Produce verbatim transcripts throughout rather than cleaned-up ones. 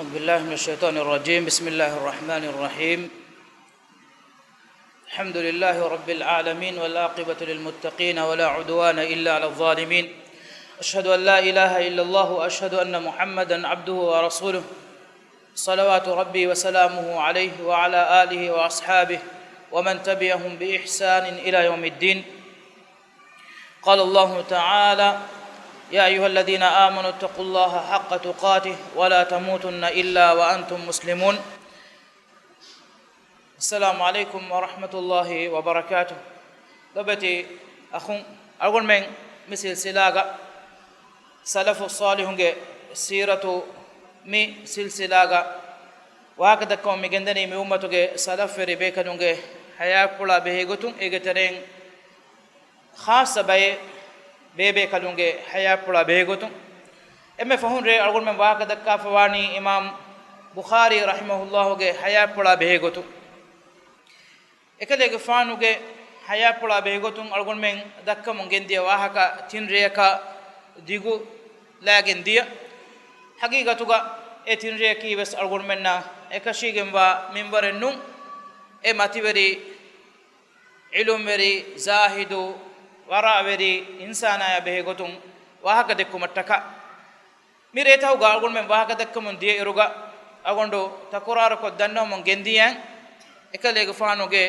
أعوذ بالله من الشيطان الرجيم. بسم الله الرحمن الرحيم. الحمد لله رب العالمين، والعاقبة للمتقين، ولا عدوان إلا على الظالمين. أشهد أن لا إله إلا الله، وأشهد أن محمدا عبده ورسوله، صلوات ربي وسلامه عليه وعلى آله وأصحابه ومن تبعهم بإحسان إلى يوم الدين. قال الله تعالى: يا أيها الذين آمنوا اتقوا الله حق تقاته ولا تموتن إلا وأنتم مسلمون. السلام عليكم ورحمة الله وبركاته. ލޮބުވެތި އަޚުން، އަޅުގަނޑުމެން މި ސިލްސިލާގަ ސަލަފު ޞާލިޙުންގެ ސީރަތު، މި ސިލްސިލާގަ ވާހަކަ ދައްކަމުން މި ގެންދަނީ މި އުއްމަތުގެ ސަލަފްވެރި ބޭކަލުންގެ ޙަޔާތްޕުޅާ ބެހޭގޮތުން، އޭގެ ތެރެއިން ޚާއްޞަ ބައެއް ބޭބޭކަލުންގެ ޙަޔާތްޕުޅާ ބެހޭގޮތުން. އެންމެ ފަހުން ރޭ އަޅުގަނޑުމެން ވާހަކަ ދައްކާފަވާނީ އިމާމް ބުޚާރީ ރަޙިމަހުﷲގެ ޙަޔާތްޕުޅާ ބެހޭގޮތުން. އެކަލޭގެފާނުގެ ޙަޔާތްޕުޅާ ބެހޭގޮތުން އަޅުގަނޑުމެން ދައްކަމުން ގެންދިޔަ ވާހަކަ ތިން ރެޔަކަށް ދިގު ލާގެން ދިޔަ. ޙަޤީޤަތުގަ އެ ތިން ރެޔަކީ ވެސް އަޅުގަނޑުމެންނަށް އެކަށީގެންވާ މިންވަރެއް ނޫން. އެ މަތިވެރި ޢިލްމުވެރި، ޒާހިދު، ވަރަޢުވެރި އިންސާނާޔާ ބެހޭގޮތުން ވާހަކަ ދެއްކުމަށްޓަކާ. މި ރޭތަކުގަ އަޅުގަނޑުމެން ވާހަކަ ދައްކަމުން ދިޔައިރުގަ އަޅުގަނޑު ތަކުރާރުކޮށް ދަންނަވަމުން ގެންދިޔައިން، އެކަލޭގެފާނުގެ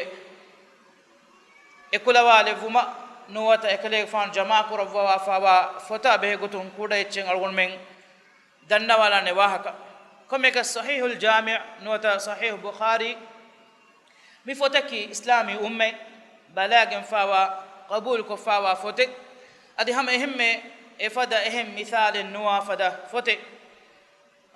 އެކުލަވާލެއްވުމަށް ނުވަތަ އެކަލޭގެފާނު ޖަމާކުރައްވަވާފައިވާ ފޮތާ ބެހޭގޮތުން ކުޑަ އެއްޗެއް އަޅުގަނޑުމެން ދަންނަވާލާނެ ވާހަކަ. ކޮންމެއަކަސް ޞަޙީޙުލް ޖާމިޢު ނުވަތަ ޞަޙީޙު ބުޚާރީ މި ފޮތަކީ އިސްލާމީ އުއްމަތް ބަލާގެންފާވާ، ޤަބޫލުކޮށްފާވާ ފޮތެއް. އަދި ހަމަ އެހެންމެ އެފަދަ އެހެން މިސާލެއް ނުވާ ފަދަ ފޮތެއް.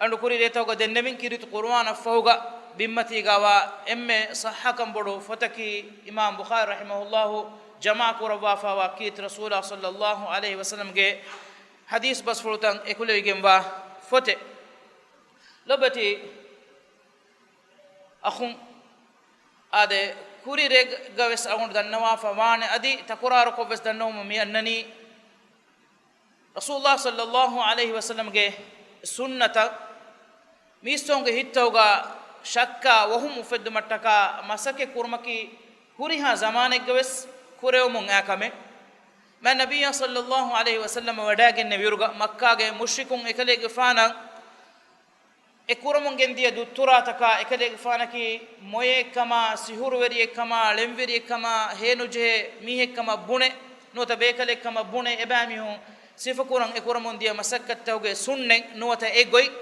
އަޅު ކުރި ރޭތަކުގަ ދެންނެވިން ކީރިތި ޤުރުއާނަށްފަހުގަ ބިންމަތީގަވާ އެންމެ ޞައްޙަކަން ބޮޑު ފޮތަކީ އިމާމް ބުޚާރީ ރަޙިމަހުﷲ ޖަމާކުރައްވާފާވާ ކީރިތި ރަސޫލާ ޞައްލައްލާހު ޢަލައިހި ވަސައްލަމްގެ ޙަދީޘް ބަސްފުޅުތައް އެކުލެވިގެންވާ ފޮތެއް. ލޮބުވެތި އަޚުން، އާދެ، ކުރި ރޭގަ ވެސް އަޅުގަނޑު ދަންނަވާފަ ވާނެ، އަދި ތަކުރާރުކޮށް ވެސް ދަންނަވަމުން މި އަންނަނީ، ރަސޫލާ ޞައްލައްލާހު ޢަލައިހި ވަސައްލަމްގެ ސުންނަތަށް މީސްތަކުންގެ ހިތްތަކުގަ ޝައްކާ ވަހުމް އުފެއްދުމަށްޓަކާ މަސައްކަތް ކުރުމަކީ ހުރިހާ ޒަމާނެއްގަ ވެސް ކުރެވެމުން އާ ކަމެއް. މާތް ނަބިއްޔާ ޞައްލައްލާހު ޢަލައިހި ވަސައްލަމަ ވަޑައިގެންނެވިއިރުގަ މައްކާގެ މުޝްރިކުން އެކަލޭގެފާނަށް އެ ކުރަމުން ގެންދިޔަ ދުއްތުރާތަކާ އެކަލޭގެފާނަކީ މޮޔައެއްކަމާ، ސިހުރުވެރިއެއްކަމާ، ޅެންވެރިއެއްކަމާ، ހޭނުޖެހޭ މީހެއްކަމަށް ބުނެ، ނުވަތަ ބޭކަލެއްކަމަށް ބުނެ، އެބައިމީހުން ސިފަކުރަން އެ ކުރަމުން ދިޔަ މަސައްކަތްތަކުގެ ސުންނަތް ނުވަތަ އެ ގޮތް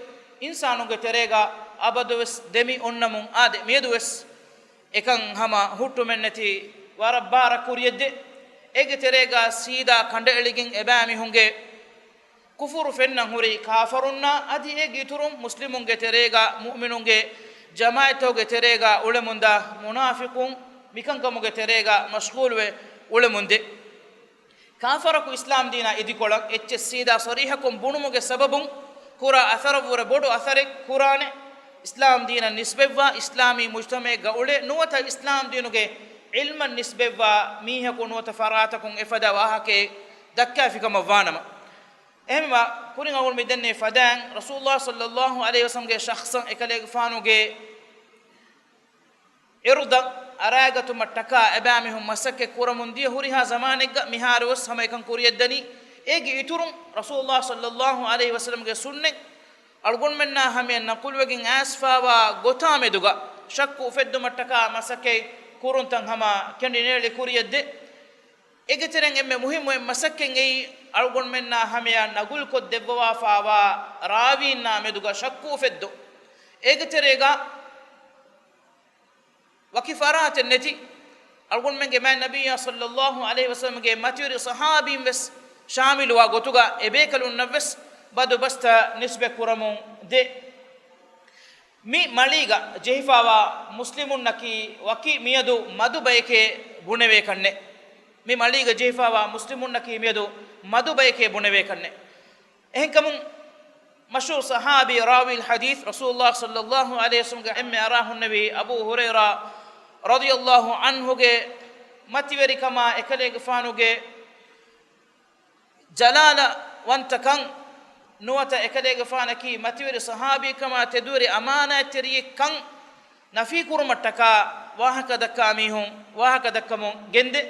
އިންސާނުންގެ ތެރޭގަ އަބަދުވެސް ދެމި އޮންނަމުން އާދެ، މިއަދުވެސް އެކަން ހަމަ ހުއްޓުމެއްނެތި ވަރަށް ބާރަށް ކުރިޔަށްދޭ. އޭގެ ތެރޭގަ ސީދާ ކަނޑައެޅިގެން އެބައިމީހުންގެ ކުފުރު ފެންނަން ހުރި ކާފަރުންނާ އަދި އޭގެ އިތުރުން މުސްލިމުންގެ ތެރޭގަ މުއުމިނުންގެ ޖަމާޢަތްތަކުގެ ތެރޭގަ އުޅެމުންދާ މުނާފިޤުން މިކަންކަމުގެ ތެރޭގަ މަޝްޣޫލުވެ އުޅެމުންދޭ. ކާފަރަކު އިސްލާމްދީނާ އިދިކޮޅަށް އެއްޗެއް ސީދާ ޞަރީޙަކޮށް ބުނުމުގެ ސަބަބުން ކުރާ އަސަރަށްވުރެ ބޮޑު އަސަރެއް ކުރާނެ. އިސްލާމްދީނަށް ނިސްބަތްވާ އިސްލާމީ މުޖްތަމަޢެއްގަ އުޅޭ ނުވަތަ އިސްލާމްދީނުގެ ޢިލްމަށް ނިސްބަތްވާ މީހަކު ނުވަތަ ފަރާތަކުން އެފަދަ ވާހަކައެއް ދައްކާފިކަމަށްވާނަމަ. އެހެންވީމާ، ކުރިން އަޅުގަނޑު މިދެންނެވި ފަދައިން ރަސޫލުﷲ ޞައްލައްލާހު ޢަލައިހި ވަސައްލަމްގެ ޝަޚްޞަށް އެކަލޭގެފާނުގެ ޢިރުޟަށް އަރާގަތުމަށްޓަކާ އެބައިމީހުން މަސައްކަތް ކުރަމުން ދިޔަ ހުރިހާ ޒަމާނެއްގަ މިހާރުވެސް ހަމަ އެކަން ކުރިޔަށްދަނީ. އޭގެ އިތުރުން ރަސޫލުﷲ ޞައްލައްލާހު ޢަލައިހި ވަސައްލަމްގެ ސުންނަތް އަޅުގަނޑުމެންނާ ހަމަޔަށް ނަޤުލުވެގެން އައިސްފާވާ ގޮތާމެދުގަ ޝައްކު އުފެއްދުމަށްޓަކާ މަސައްކަތް ކުރުންތައް ހަމަ ކެނޑިނޭޅި ކުރިޔަށްދޭ. އޭގެތެރެއިން އެންމެ މުހިއްމު އެއް މަސައްކަތް އެއީ، އަޅުގަނޑުމެންނާ ހަމަޔަށް ނަގުލުކޮށްދެއްވަވާފާވާ ރާވީންނާ މެދުގަ ޝައްކު އުފެއްދުން. އޭގެތެރޭގަ ވަކި ފަރާތެއް ނެތި، އަޅުގަނޑުމެންގެ މާތް ނަބިއްޔާ ޞައްލައްލާހު ޢަލައިހި ވަސައްލަމްގެ މަތިވެރި ޞަޙާބީން ވެސް ޝާމިލުވާ ގޮތުގަ އެބޭކަލުންނަށްވެސް ބަދުބަސްތައް ނިސްބަތް ކުރަމުން ދޭ. މި މަޅީގަ ޖެހިފާވާ މުސްލިމުންނަކީ ވަކި މިއަދު މަދު ބަޔެކޭ ބުނެވޭކަށްނެ. މި މަޅީގަ ޖެހިފާވާ މުސްލިމުންނަކީ މިއަދު މަދު ބަޔެކޭ ބުނެވޭކަށްނެ. އެހެންކަމުން، މަޝްހޫރު ޞަޙާބީ ރާވީލް ޙަދީޘް، ރަސޫލުﷲ ޞައްލައްލާހު ޢަލައިހި ވަސައްލަމްގެ އެންމެ އަރާ ހުންނެވި އަބޫ ހުރައިރާ ރަޟިޔައްލާހު ޢަންހުގެ މަތިވެރިކަމާ އެކަލޭގެފާނުގެ ޖަލާލަވަންތަކަން ނުވަތަ އެކަލޭގެފާނަކީ މަތިވެރި ޞަޙާބީކަމާ ތެދުވެރި އަމާނާތްތެރިއެއްކަން ނަފީކުރުމަށްޓަކާ ވާހަކަ ދައްކާ މީހުން ވާހަކަ ދައްކަމުން ގެންދޭ.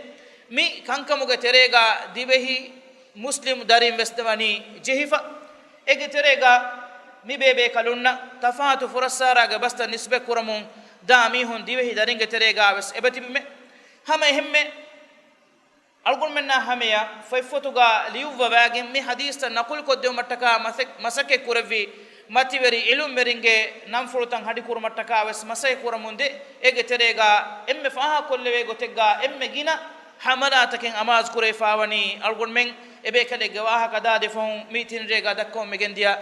މި ކަންކަމުގެ ތެރޭގާ ދިވެހި މުސްލިމް ދަރިން ވެސް ވަނީ ޖެހިފަ. އޭގެ ތެރޭގާ މި ބޭބޭކަލުންނަށް ތަފާތު ފުރައްސާރާގެ ބަސްތައް ނިސްބަތްކުރަމުން ދާ މީހުން ދިވެހި ދަރިންގެ ތެރޭގާ ވެސް އެބަތިބިމެ. ހަމަ އެހެންމެ އަޅުގަނޑުމެންނާ ހަމަޔަށް ފޮތްފޮތުގާ ލިޔުއްވަވާގެން މި ޙަދީޘްތައް ނަޤުލުކޮށްދެވުމަށްޓަކާ މަސަ-، މަސައްކަތްކުރެއްވި މަތިވެރި ޢިލްމުވެރިންގެ ނަންފުޅުތައް ހަޑިކުރުމަށްޓަކާ ވެސް މަސައްކަތްކުރަމުންދޭ. އޭގެ ތެރޭގާ އެންމެ ފާހަގަކޮށްލެވޭ ގޮތެއްގާ އެންމެ ގިނަ ޙަމަލާތަކެއް އަމާޒުކުރެވިފާވަނީ އަޅުގަނޑުމެން އެބޭކަލެއްގެ ވާހަކަ ދާދެ ފަހުން މި ތިން ރޭގާ ދައްކަމުން މިގެންދިޔަ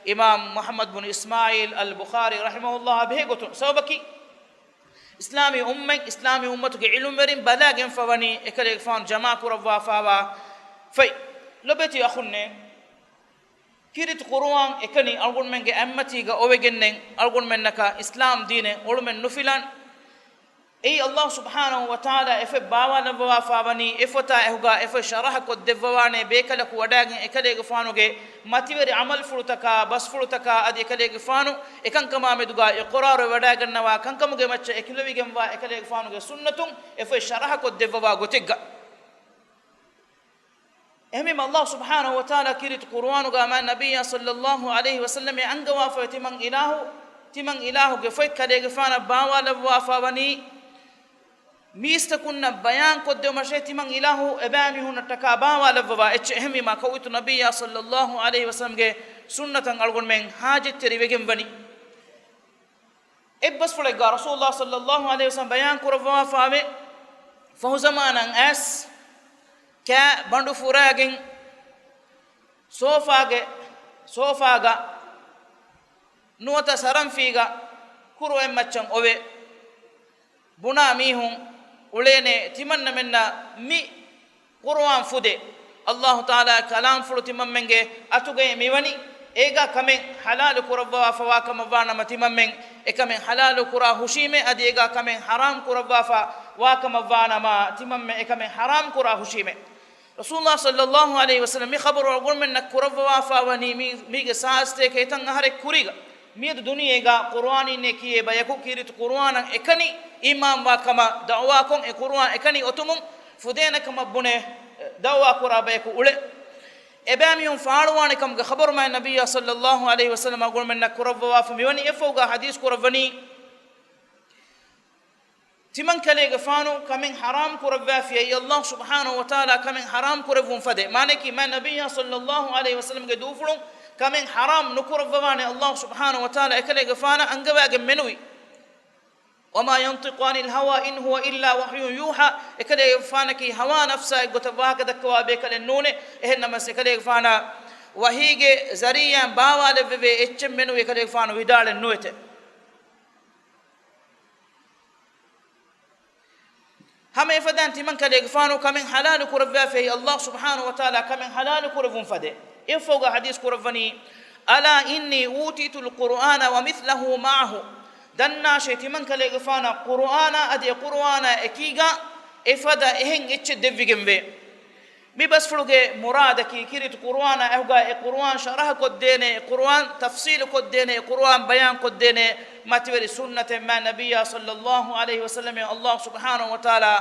އިމާމް މުޙައްމަދު ބުނު އިސްމާޢީލް އަލް ބުޚާރީ ރަޙިމަހުﷲ ބެހޭ ގޮތުން. ސަބަބަކީ، އިސްލާމީ އުއްމަތް، އިސްލާމީ އުއްމަތުގެ ޢިލްމުވެރިން ބަލާގެންފަވަނީ އެކަލޭގެފާނު ޖަމާކުރައްވާފާވާ ފޮތް. ލޮބެތި އަޚުންނޭ، ކީރިތި ޤުރުއާން އެކަނި އަޅުގަނޑުމެންގެ އަތްމަތީގަ އޮވެގެންނެން އަޅުގަނޑުމެންނަކަށް އިސްލާމް ދީނެއް އޮޅުމެއް ނުފިލާން. އެއީ ﷲ ސުބްޙާނަހޫ ވަތަޢާލާ އެފޮތް ބާވާލައްވަވާފާވަނީ، އެފޮތާ އެހުގާ އެފޮތް ޝަރަޙަކޮށްދެއްވަވާނޭ ބޭކަލަކު ވަޑާގެން އެކަލޭގެފާނުގެ މަތިވެރި ޢަމަލުފުޅުތަކާ، ބަސްފުޅުތަކާ އަދި އެކަލޭގެފާނު އެކަންކަމާމެދުގާ އިޤްރާރުވެވަޑައިގަންނަވާ ކަންކަމުގެ މައްޗަށް އެކުލެވިގެންވާ އެކަލޭގެފާނުގެ ސުންނަތުން އެފޮތް ޝަރަޙަކޮށްދެއްވަވާ ގޮތެއްގަ. އެހެންވީމަ ﷲ ސުބްޙާނަހޫ ވަތަޢާލާ ކީރިތި ޤުރުއާނުގާ މާތް ނަބިއްޔާ ޞައްލައްލާހު ޢަލައިހި ވަސައްލަމަށް އަންގަވާފައި ތިމަން އިލާހު، ތިމަން އިލާހުގެ ފޮތް ކަލޭގެފާނަށް ބާވާލައްވާފާވަނީ، މީސްތަކުންނަށް ބަޔާންކޮށްދެވުމަށޭ ތިމަން އިލާހު އެބައިމީހުންނަށްޓަކާ ބާވާލައްވަވާ އެއްޗެއް. އެހެންވީމާ ކައުއިތު ނަބިއްޔާ ޞައްލައްލާހު ޢަލައިހި ވަސައްލަމްގެ ސުންނަތަށް އަޅުގަނޑުމެން ޙާޖަތްތެރިވެގެން ވަނީ. އެއްބަސްފުޅެއްގާ ރަސޫލާ ޞައްލައްލާހު ޢަލައިހި ވަސައްލަމް ބަޔާން ކުރައްވާފާވޭ، ފަހުޒަމާނަށް އައިސް ކާ ބަނޑު ފުރާގެން ސޯފާގެ، ސޯފާގަ ނުވަތަ ސަރަންފީގަ ކުރުއެއްމައްޗަށް އޮވެ ބުނާ މީހުން އުޅޭނެ ތިމަންނަމެންނަށް މި ޤުރުއާން ފުދޭ. ﷲ ތަޢާލާ ކަލާމްފުޅު ތިމަންމެންގެ އަތުގައި މިވަނީ، އޭގާ ކަމެއް ޙަލާލު ކުރައްވާފަވާކަމަށްވާނަމަ ތިމަންމެން އެކަމެއް ޙަލާލު ކުރާ ހުށީމޭ، އަދި އޭގާ ކަމެއް ޙަރާމް ކުރައްވާފަ ވާކަމަށްވާނަމަ ތިމަންމެން އެކަމެއް ޙަރާމް ކުރާ ހުށީމޭ. ރަސޫލާ ޞައްލައްލާހު ޢަލައިހި ވަސައްލަމް މި ޚަބަރު އަޅުގަނޑުމެންނަށް ކުރައްވަވާފާވަނީ މީ، މީގެ ސާސްތޭކަ އެތަން އަހަރެއް ކުރީގަ. މިއަދު ދުނިޔޭގާ ޤުރުއާނީންނޭ ކިޔޭ ބަޔަކު ކީރިތި ޤުރުއާނަށް އެކަނި އީމާންވާ ކަމަށް ދަޢުވާކޮށް، އެ ޤުރުއާން އެކަނި އޮތުމުން ފުދޭނެ ކަމަށް ބުނެ ދަޢުވާ ކުރާ ބަޔަކު އުޅެ. އެބައިމީހުން ފާޅުވާނެ ކަމުގެ ޚަބަރު މާތް ނަބިއްޔާ ޞައްލައްލާހު ޢަލައިހި ވަސައްލަމް އަޅުގަނޑުމެންނަށް ކުރައްވަވާފަ މިވަނީ. އެއަށްފަހުގާ ޙަދީޘް ކުރައްވަނީ، ތިމަން ކަލޭގެފާނު ކަމެއް ޙަރާމް ކުރައްވާފިޔައީ، ﷲ ސުބްޙާނަހޫ ވަތަޢާލާ ކަމެއް ޙަރާމް ކުރެއްވުން ފަދޭ. މާނައަކީ، މާތް ނަބިއްޔާ ޞައްލައްލާހު ޢަލައިހި ވަސައްލަމްގެ ދޫފުޅުން ކަމެއް ޙަރާމް ނުކުރައްވަވާނެ. ﷲ ސުބްޙާނަހޫ ވަތަޢާލާ އެކަލޭގެފާނަށް އަންގަވާގެން މެނުވީ، وما ينطق عن الهوى إن هو إلا وحي يوحى. އެކަލޭގެފާނަކީ ހަވާ ނަފްސާ އެއްގޮތަށް ވާހަކަ ދައްކަވާ ބޭކަލެއް ނޫނޭ. އެހެންނަމަސް އެކަލޭގެފާނަށް ވަޙީގެ ޒަރީޢާއިން ބާވާލެއްވެވޭ އެއްޗެއް މެނުވީ އެކަލޭގެފާނު ވިދާޅެއް ނުވެތެ. ހަމަ އެފަދައިން ތިމަން ކަލޭގެފާނު ކަމެއް ޙަލާލު ކުރައްވާފައި، ﷲ ސުބްޙާނަހޫ ވަތަޢާލާ ކަމެއް ޙަލާލު ކުރެއްވުން ފަދޭ. އެއަށްފަހުގާ ޙަދީޘް ކުރައްވަނީ، ألا إني أوتيت القرآن ومثله معه. ދަންނާށޭ، ތިމަން ކަލޭގެފާނަށް ޤުރުއާނާ އަދި އެ ޤުރުއާނާ އެކީގާ އެފަދަ އެހެން އެއްޗެއް ދެއްވިގެންވޭ. މި ބަސްފުޅުގެ މުރާދަކީ، ކީރިތި ޤުރުއާނާ އެހުގާ އެ ޤުރުއާން ޝަރަޙަކޮށްދޭނެ، އެ ޤުރުއާން ތަފްސީލުކޮށްދޭނެ، އެ ޤުރުއާން ބަޔާންކޮށްދޭނެ މަތިވެރި ސުންނަތެއް މާތް ނަބިއްޔާ ޞައްލައްލާހު ޢަލައިހި ވަސައްލަމަށް ﷲ ސުބްޙާނަހޫ ވަތަޢާލާ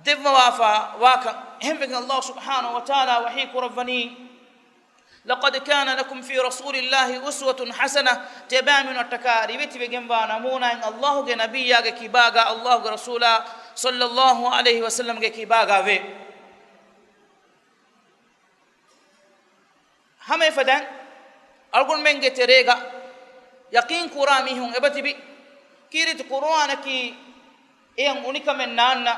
ދެއްވަވާފަ ވާކަން. އެހެންވެގެން ﷲ ސުބްޙާނަހޫ ވަތަޢާލާ ވަޙީ ކުރައްވަނީ، لقد كان لكم في رسول الله أسوة حسنة. ތިޔަބައިމީހުންނަށްޓަކާ ރިވެތިވެގެންވާ ނަމޫނާއެއް ﷲގެ ނަބިއްޔާގެ ކިބާގާ، ﷲގެ ރަސޫލާ ޞައްލައްލާހު ޢަލައިހި ވަސައްލަމްގެ ކިބާގާ ވޭ. ހަމަ އެފަދައިން އަޅުގަނޑުމެންގެ ތެރޭގަ ޔަޤީން ކުރާ މީހުން އެބަތިބި، ކީރިތި ޤުރުއާނަކީ އެޔަށް އުނިކަމެއް ނާންނަ،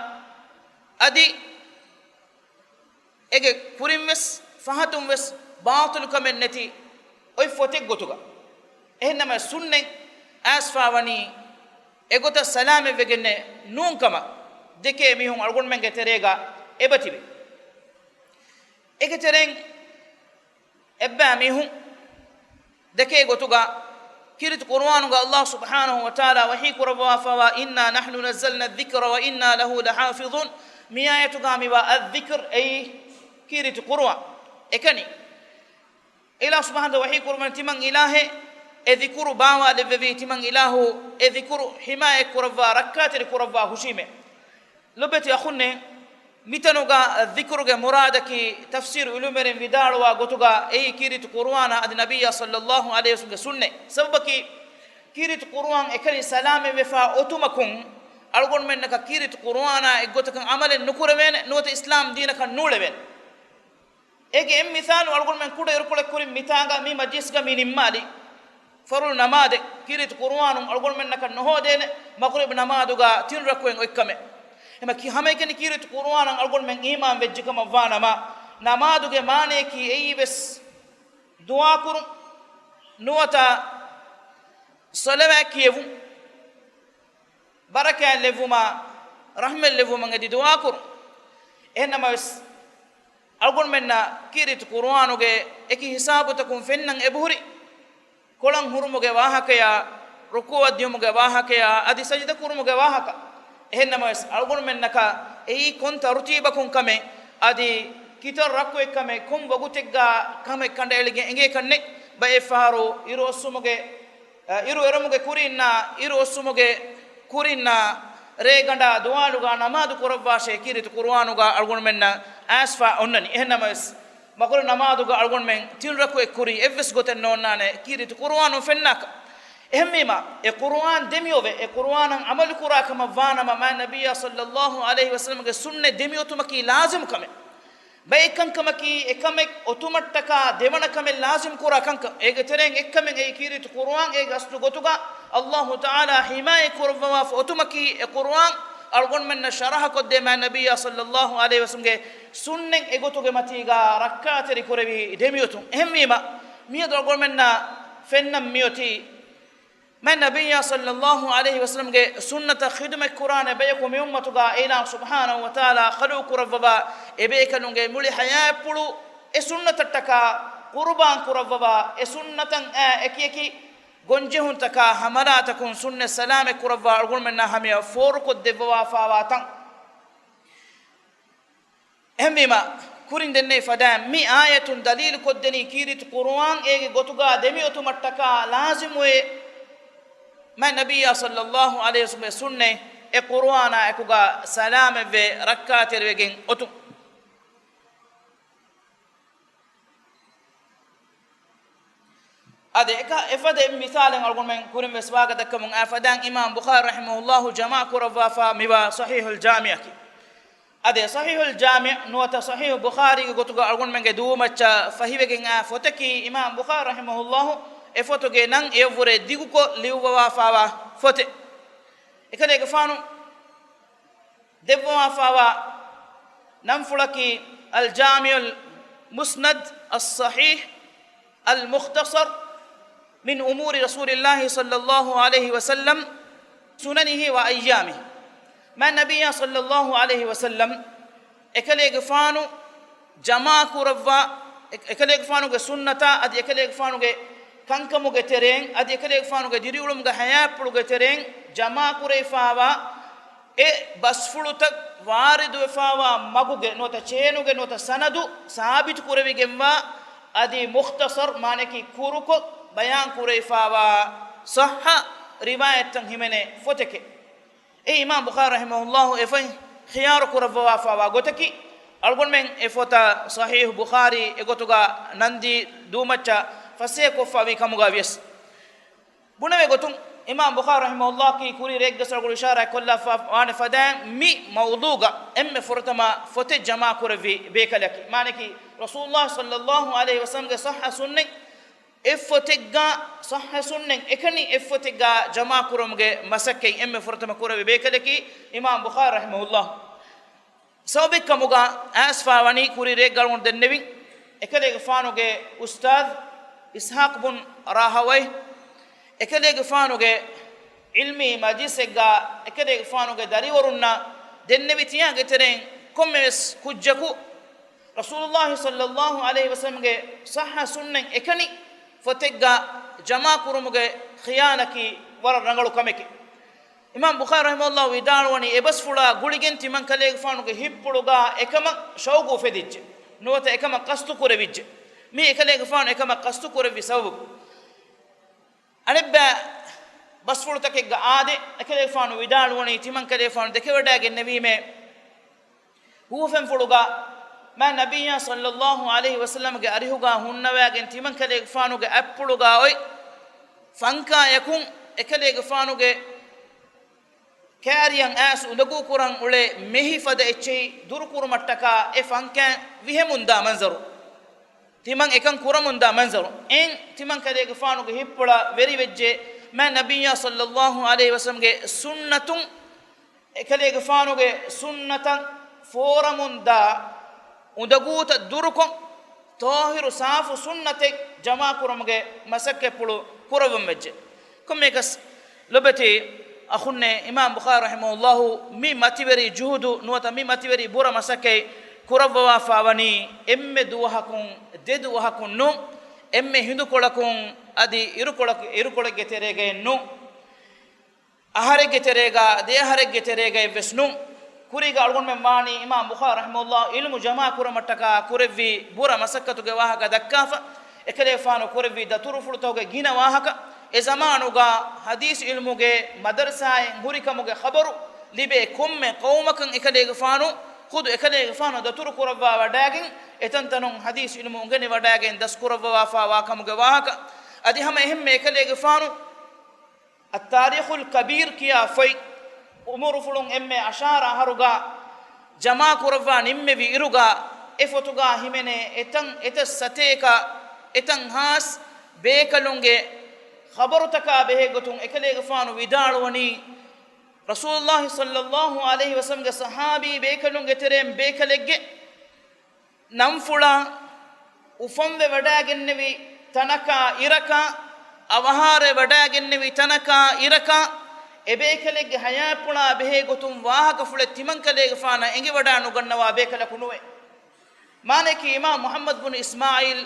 އަދި އޭގެ ކުރިންވެސް ފަހަތުންވެސް ބާޠިލުކަމެއް ނެތި އޮތް ފޮތެއް ގޮތުގަ. އެހެންނަމަ ސުންނަތް އައިސްފާވަނީ އެގޮތަށް ސަލާމަތްވެގެންނެއް ނޫންކަމަށް ދެކޭ މީހުން އަޅުގަނޑުމެންގެ ތެރޭގަ އެބަތިބި. އޭގެ ތެރެއިން އެއްބައި މީހުން ދެކޭ ގޮތުގަ ކީރިތި ޤުރުއާނުގަ ﷲ ސުބްޙާނަހޫ ވަތަޢާލާ ވަޙީ ކުރައްވާފައިވާ، إنا نحن نزلنا الذكر وإنا له لحافظون. މި އާޔަތުގަ މިވާ އައްޛިކްރު އެއީ ކީރިތި ޤުރުއާން އެކަނި. އިލާހު ސުބްޙާނަހޫ ވަޙީ ކުރައްވަނީ ތިމަން އިލާހެއް އެ ޛިކުރު ބާވާލެއްވެވީ، ތިމަން އިލާހު އެ ޛިކުރު ޙިމާޔަތް ކުރައްވާ، ރައްކާތެރި ކުރައްވާ ހުށީމޭ. ލޮބެތި އަޚުންނޭ، މިތަނުގަ ޛިކުރުގެ މުރާދަކީ ތަފްސީރު ޢިލްމުވެރިން ވިދާޅުވާ ގޮތުގަ އެއީ ކީރިތި ޤުރުއާނާ އަދި ނަބިއްޔާ ޞައްލައްލާހު ޢަލައިހި ވަސައްލަމްގެ ސުންނަތް. ސަބަބަކީ ކީރިތި ޤުރުއާން އެކަނި ސަލާމަތްވެފާ އޮތުމަކުން އަޅުގަނޑުމެންނަކަށް ކީރިތި ޤުރުއާނާ އެއްގޮތަކަށް ޢަމަލެއް ނުކުރެވޭނެ، ނުވަތަ އިސްލާމް ދީނަކަށް ނޫޅެވޭނެ. އޭގެ އެއް މިސާލު އަޅުގަނޑުމެން ކުޑަ އިރުކޮޅެއް ކުރިން މިތާގަ މި މަޖިލިސްގަ މި ނިންމާލި ފަރުޟު ނަމާދެއް ކީރިތި ޤުރުއާނުން އަޅުގަނޑުމެންނަކަށް ނުހޯދޭނެ، މަޣްރިބް ނަމާދުގަ ތިން ރަކުޢަތް އޮތްކަމެއް. އެމަ ކި-، ހަމައެކަނި ކީރިތި ޤުރުއާނަށް އަޅުގަނޑުމެން އީމާން ވެއްޖެ ކަމަށް ވާނަމަ، ނަމާދުގެ މާނަޔަކީ އެއީވެސް ދުޢާކުރުން ނުވަތަ ޞަލަވާތް ކިޔެވުން، ބަރަކާތް ލެއްވުމާ، ރަޙްމަތް ލެއްވުމަށް އެދި ދުޢާކުރުން. އެހެންނަމަވެސް، އަޅުގަނޑުމެންނަށް ކީރިތި ޤުރުއާނުގެ އެކި ހިސާބުތަކުން ފެންނަން އެބަހުރި، ކޮޅަން ހުރުމުގެ ވާހަކަޔާ، ރުކޫޢަށް ދިޔުމުގެ ވާހަކަޔާ، އަދި ސަޖިދަ ކުރުމުގެ ވާހަކަ. އެހެންނަމަވެސް، އަޅުގަނޑުމެންނަކަށް އެއީ ކޮން ތަރުތީބަކުން ކަމެއް، އަދި ކިތައް ރަކުޢަތް ކަމެއް، ކޮން ވަގުތެއްގަ ކަމެއް ކަނޑައެޅިގެން އެނގޭ ކަންނެއް. ބައެއް ފަހަރު އިރު އޮއްސުމުގެ އިރު އެރުމުގެ ކުރިންނާ، އިރު އޮއްސުމުގެ ކުރިންނާ، ރޭގަނޑާ ދުވާލުގަ ނަމާދު ކުރައްވާށޭ ކީރިތި ޤުރުއާނުގަ އަޅުގަނޑުމެންނަށް އައިސްފާ އޮންނަނީ. އެހެންނަމަވެސް، މަޣްރިބް ނަމާދުގަ އަޅުގަނޑުމެން ތިން ރަކުޢަތް ކުރީ އެއްވެސް ގޮތެއް ނޯންނާނެ ކީރިތި ޤުރުއާނުން ފެންނާކަށް. އެހެންވީމާ، އެ ޤުރުއާން ދެމިއޮވެ، އެ ޤުރުއާނަށް ޢަމަލު ކުރާ ކަމަށް ވާނަމަ، މާތް ނަބިއްޔާ ޞައްލައްލާހު ޢަލައިހި ވަސައްލަމްގެ ސުންނަތް ދެމިއޮތުމަކީ ލާޒިމު ކަމެއް. ބައެއް ކަންކަމަކީ، އެކަމެއް އޮތުމަށްޓަކާ ދެވަނަ ކަމެއް ލާޒިމް ކުރާ ކަންކަން. އޭގެ ތެރެއިން އެއްކަމެއް އެއީ ކީރިތި ޤުރުއާން. އޭގެ އަސްލު ގޮތުގަ އައްލާހު ތަޢާލާ ޙިމާޔަތް ކުރައްވަވާފަ އޮތުމަކީ، އެ ޤުރުއާން އަޅުގަނޑުމެންނަށް ޝަރަޙަ ކޮށްދޭ މާތް ނަބިއްޔާ ޞައްލައްލާހު ޢަލައިހި ވަސައްލަމްގެ ސުންނަތް އެގޮތުގެ މަތީގަ ރައްކާތެރި ކުރެވި ދެމިއޮތުން. އެހެންވީމަ، މިއަދު އަޅުގަނޑުމެންނަށް ފެންނަން މިއޮތީ، މާތް ނަބިއްޔާ ޞައްލައްލާހު ޢަލައިހި ވަސައްލަމްގެ ސުންނަތަށް ޚިދުމަތް ކުރާނެ ބަޔަކު މި އުއްމަތުގަ އިލާހު ސުބްޙާނަހޫ ވަތަޢާލާ ޚަލްޤު ކުރައްވަވާ، އެބޭކަލުންގެ މުޅި ޙަޔާތްޕުޅު އެ ސުންނަތަށްޓަކާ ޤުރުބާން ކުރައްވަވާ، އެ ސުންނަތަށް އައި އެކިއެކި ގޮންޖެހުންތަކާ ހަމަލާތަކުން ސުންނަތް ސަލާމަތް ކުރައްވާ އަޅުގަނޑުމެންނާ ހަމަޔަށް ފޯރުކޮށްދެއްވަވާފާވާ ތަން. އެހެންވީމަ، ކުރިން ދެންނެވި ފަދައިން މި އާޔަތުން ދަލީލު ކޮށްދެނީ ކީރިތި ޤުރުއާން އޭގެ ގޮތުގަ ދެމިއޮތުމަށްޓަކާ ލާޒިމުވޭ، މާތް ނަބިއްޔާ ޞައްލައްލާހު ޢަލައިހި ވަސައްލަމްގެ ސުންނަތް އެ ޤުރުއާނާ އެކުގަ ސަލާމަތްވެ ރައްކާތެރިވެގެން އޮތުން. އަދި އެކަ އެފަދަ މިސާލެއް އަޅުގަނޑުމެން ކުރިން ވެސް ވާގަދަކަމުން އާ ފަދައިން އިމާމް ބުޚާރީ ރަޙިމަހުﷲ ޖަމާ ކުރައްވާފާ މިވާ ޞަޙީޙުލް ޖާމިޢަކީ. އަދި ޞަޙީޙުލް ޖާމިޢު ނުވަތަ ޞަޙީޙު ބުޚާރީގެ ގޮތުގަ އަޅުގަނޑުމެންގެ ދޫމައްޗަށް ފަހިވެގެން އާ ފޮތަކީ އިމާމް ބުޚާރީ ރަޙިމަހުﷲ އެ ފޮތުގެ ނަން އެއަށްވުރެ ދިގުކޮށް ލިޔުއްވަވާފާވާ ފޮތެއް. އެކަލޭގެފާނު ދެއްވަވާފާވާ ނަންފުޅަކީ އަލްޖާމިޢުލް މުސްނަދް އައްޞަޙީޙް އަލްމުޚްތަޞަރް މިން އުމޫރި ރަސޫލިﷲ ޞައްލައްލާހު ޢަލައިހި ވަސައްލަމް ސުނަނިހި ވައައްޔާމިހި. މާތް ނަބިއްޔާ ޞައްލައްލާހު ޢަލައިހި ވަސައްލަމް އެކަލޭގެފާނު ޖަމާކުރައްވާ، އެ-، އެކަލޭގެފާނުގެ ސުންނަތާ އަދި އެކަލޭގެފާނުގެ ކަންކަމުގެ ތެރެއިން އަދި އެކަލޭގެފާނުގެ ދިރިއުޅުމުގެ ޙަޔާތްޕުޅުގެ ތެރެއިން ޖަމާކުރެވިފާވާ އެ ބަސްފުޅުތައް ވާރިދުވެފާވާ މަގުގެ ނުވަތަ ޗޭނުގެ ނުވަތަ ސަނަދު ސާބިތު ކުރެވިގެންވާ އަދި މުޚްތަޞަރު މާނައަކީ ކުރުކޮށް ބަޔާން ކުރެވިފާވާ ޞައްޙަ ރިވާޔަތްތައް ހިމެނޭ ފޮތެކެއް. އެ އިމާމް ބުޚާރީ ރަޙިމަހުﷲ އެފަތް ޚިޔާރު ކުރައްވަވާފާވާ ގޮތަކީ، އަޅުގަނޑުމެން އެ ފޮތަށް ޞަޙީޙު ބުޚާރީ އެގޮތުގަ ނަންދީ ދޫމައްޗަށް ފަސޭހަކޮށްފާވީ ކަމުގަ ވިޔަސް، ބުނެވޭ ގޮތުން، އިމާމް ބުޚާރީ ރަޙިމަހުﷲ ކީ ކުރީ ރެއެއްގަސް އަޅުގަނޑު އިޝާރާތް ކޮށްލާފާ ވާނެ ފަދައިން މި މައުޟޫޢުގަ އެންމެ ފުރަތަމަ ފޮތެއް ޖަމާކުރެއްވި ބޭކަލަކީ، މާނައަކީ، ރަސޫލުﷲ ޞައްލައްލާހު ޢަލައިހި ވަސައްލަމްގެ ޞައްޙަ ސުންނަތް އެއް ފޮތެއްގަ، ޞައްޙަ ސުންނަތް އެކަނި އެއް ފޮތެއްގަ ޖަމާކުރުމުގެ މަސައްކަތް އެންމެ ފުރަތަމަ ކުރެއްވި ބޭކަލަކީ އިމާމް ބުޚާރީ ރަޙިމަހުﷲ. ސަބަބެއްކަމުގަ އައިސްފާވަނީ ކުރީ ރެއެއްގަ އަޅުގަނޑު ދެންނެވިން، އެކަލޭގެފާނުގެ އުސްތާޛް އިސްޙާޤް ބުން ރާހަވައި، އެކަލޭގެފާނުގެ ޢިލްމީ މަޖިލިސެއްގަ އެކަލޭގެފާނުގެ ދަރިވަރުންނަށް ދެންނެވި ތިޔާގެ ތެރެއިން ކޮންމެވެސް ކުއްޖަކު ރަސޫލުﷲ ޞައްލައްލާހު ޢަލައިހި ވަސައްލަމްގެ ޞައްޙަ ސުންނަތް އެކަނި ފޮތެއްގަ ޖަމާކުރުމުގެ ޚިޔާލަކީ ވަރަށް ރަނގަޅު ކަމެކޭ. އިމާމް ބުޚާރީ ރަޙިމަހުﷲ ވިދާޅުވަނީ، އެބަސްފުޅާ ގުޅިގެން ތިމަންކަލޭގެފާނުގެ ހިތްޕުޅުގަ އެކަމަށް ޝައުގު އުފެދިއްޖެ، ނުވަތަ އެކަމަށް ޤަޞްދު ކުރެވިއްޖެ. މި އެކަލޭގެފާނު އެކަމަށް ޤަޞްދު ކުރެއްވި ސަބަބު، އަނެއްބައި ބަސްފުޅުތަކެއްގަ އާދެ، އެކަލޭގެފާނު ވިދާޅުވަނީ، ތިމަން ކަލޭގެފާނު ދެކެވަޑައިގެންނެވީމޭ، ހުވަފެންފުޅުގަ މާތް ނަބިއްޔާ ޞައްލައްލާހު ޢަލައިހި ވަސައްލަމްގެ އަރިހުގަ ހުންނަވައިގެން ތިމަން ކަލޭގެފާނުގެ އަތްޕުޅުގަ އޮތް ފަންކާޔަކުން އެކަލޭގެފާނުގެ ކާރިޔަށް އައިސް އުނދަގޫ ކުރަން އުޅޭ މެހި ފަދަ އެއްޗެހި ދުރުކުރުމަށްޓަކާ އެ ފަންކާ ވިހެމުންދާ މަންޒަރު، ތިމަން އެކަން ކުރަމުންދާ މަންޒަރު. އެއިން ތިމަން ކަލޭގެފާނުގެ ހިތްޕުޅަށް ވެރިވެއްޖެ، މާތް ނަބިއްޔާ ޞައްލައްލާހު ޢަލައިހި ވަސައްލަމްގެ ސުންނަތުން، އެކަލޭގެފާނުގެ ސުންނަތަށް ފޯރަމުންދާ އުނދަގޫތައް ދުރުކޮށް، ޠާހިރު ސާފު ސުންނަތެއް ޖަމާކުރުމުގެ މަސައްކަތްޕުޅު ކުރައްވަން ވެއްޖެ. ކޮންމެއަކަސް ލޮބެތި އަޚުންނޭ، އިމާމް ބުޚާރީ ރަޙިމަހުﷲ މި މަތިވެރި ޖުހުދު ނުވަތަ މި މަތިވެރި ބުރަ މަސައްކަތް ކުރައްވަވާފާވަނީ އެންމެ ދުވަހަކުން، ދެ ދުވަހަކުން ނޫން، އެންމެ ހިނދުކޮޅަކުން އަދި އިރުކޮޅަކު، އިރުކޮޅެއްގެ ތެރޭގައެއް ނޫން. އަހަރެއްގެ ތެރޭގަ، ދެ އަހަރެއްގެ ތެރޭގައެއްވެސް ނޫން. ކުރީގަ އަޅުގަނޑުމެން ވާނީ އިމާމް ބުޚާރީ ރަޙިމަހުﷲ ޢިލްމު ޖަމާކުރުމަށްޓަކާ ކުރެއްވި ބުރަ މަސައްކަތުގެ ވާހަކަ ދައްކާފަ، އެކަލޭގެފާނު ކުރެއްވި ދަތުރުފުޅުތަކުގެ ގިނަ ވާހަކަ، އެ ޒަމާނުގަ ޙަދީޘް ޢިލްމުގެ މަދަރުސާއެއް ހުރިކަމުގެ ޚަބަރު ލިބޭ ކޮންމެ ޤައުމަކަށް އެކަލޭގެފާނު ޚުދު އެކަލޭގެފާނު ދަތުރު ކުރައްވާ ވަޑައިގެން، އެތަންތަނުން ޙަދީޘް ޢިލްމު އުނގެނި ވަޑައިގެން ދަސްކުރައްވަވާފާވާ ކަމުގެ ވާހަކަ. އަދި ހަމަ އެހެންމެ އެކަލޭގެފާނު އައްތާރީޚުލް ކަބީރު ކިޔާ ފޮތް، އުމުރުފުޅުން އެންމެ އަށާރަ އަހަރުގަ ޖަމާކުރައްވާ ނިންމެވި އިރުގަ، އެ ފޮތުގަ ހިމެނޭ އެތަން އެތައް ސަތޭކަ އެތަން ހާސް ބޭކަލުންގެ ޚަބަރުތަކާ ބެހޭގޮތުން އެކަލޭގެފާނު ވިދާޅުވަނީ، ރަސޫލުﷲ ޞައްލައްލާހު ޢަލައިހި ވަސައްލަމްގެ ޞަޙާބީ ބޭކަލުންގެ ތެރެއިން ބޭކަލެއްގެ ނަންފުޅާ، އުފަންވެ ވަޑައިގެންނެވި ތަނަކާ އިރަކާ، އަވަހާރަވެ ވަޑައިގެންނެވި ތަނަކާ އިރަކާ، އެބޭކަލެއްގެ ޙަޔާތްޕުޅާ ބެހޭ ގޮތުން ވާހަކަފުޅެއް ތިމަންކަލޭގެފާނަށް އެނގިވަޑައިނުގަންނަވާ ބޭކަލަކު ނުވޭ. މާނައަކީ އިމާމް މުޙައްމަދު ބުނު އިސްމާޢީލް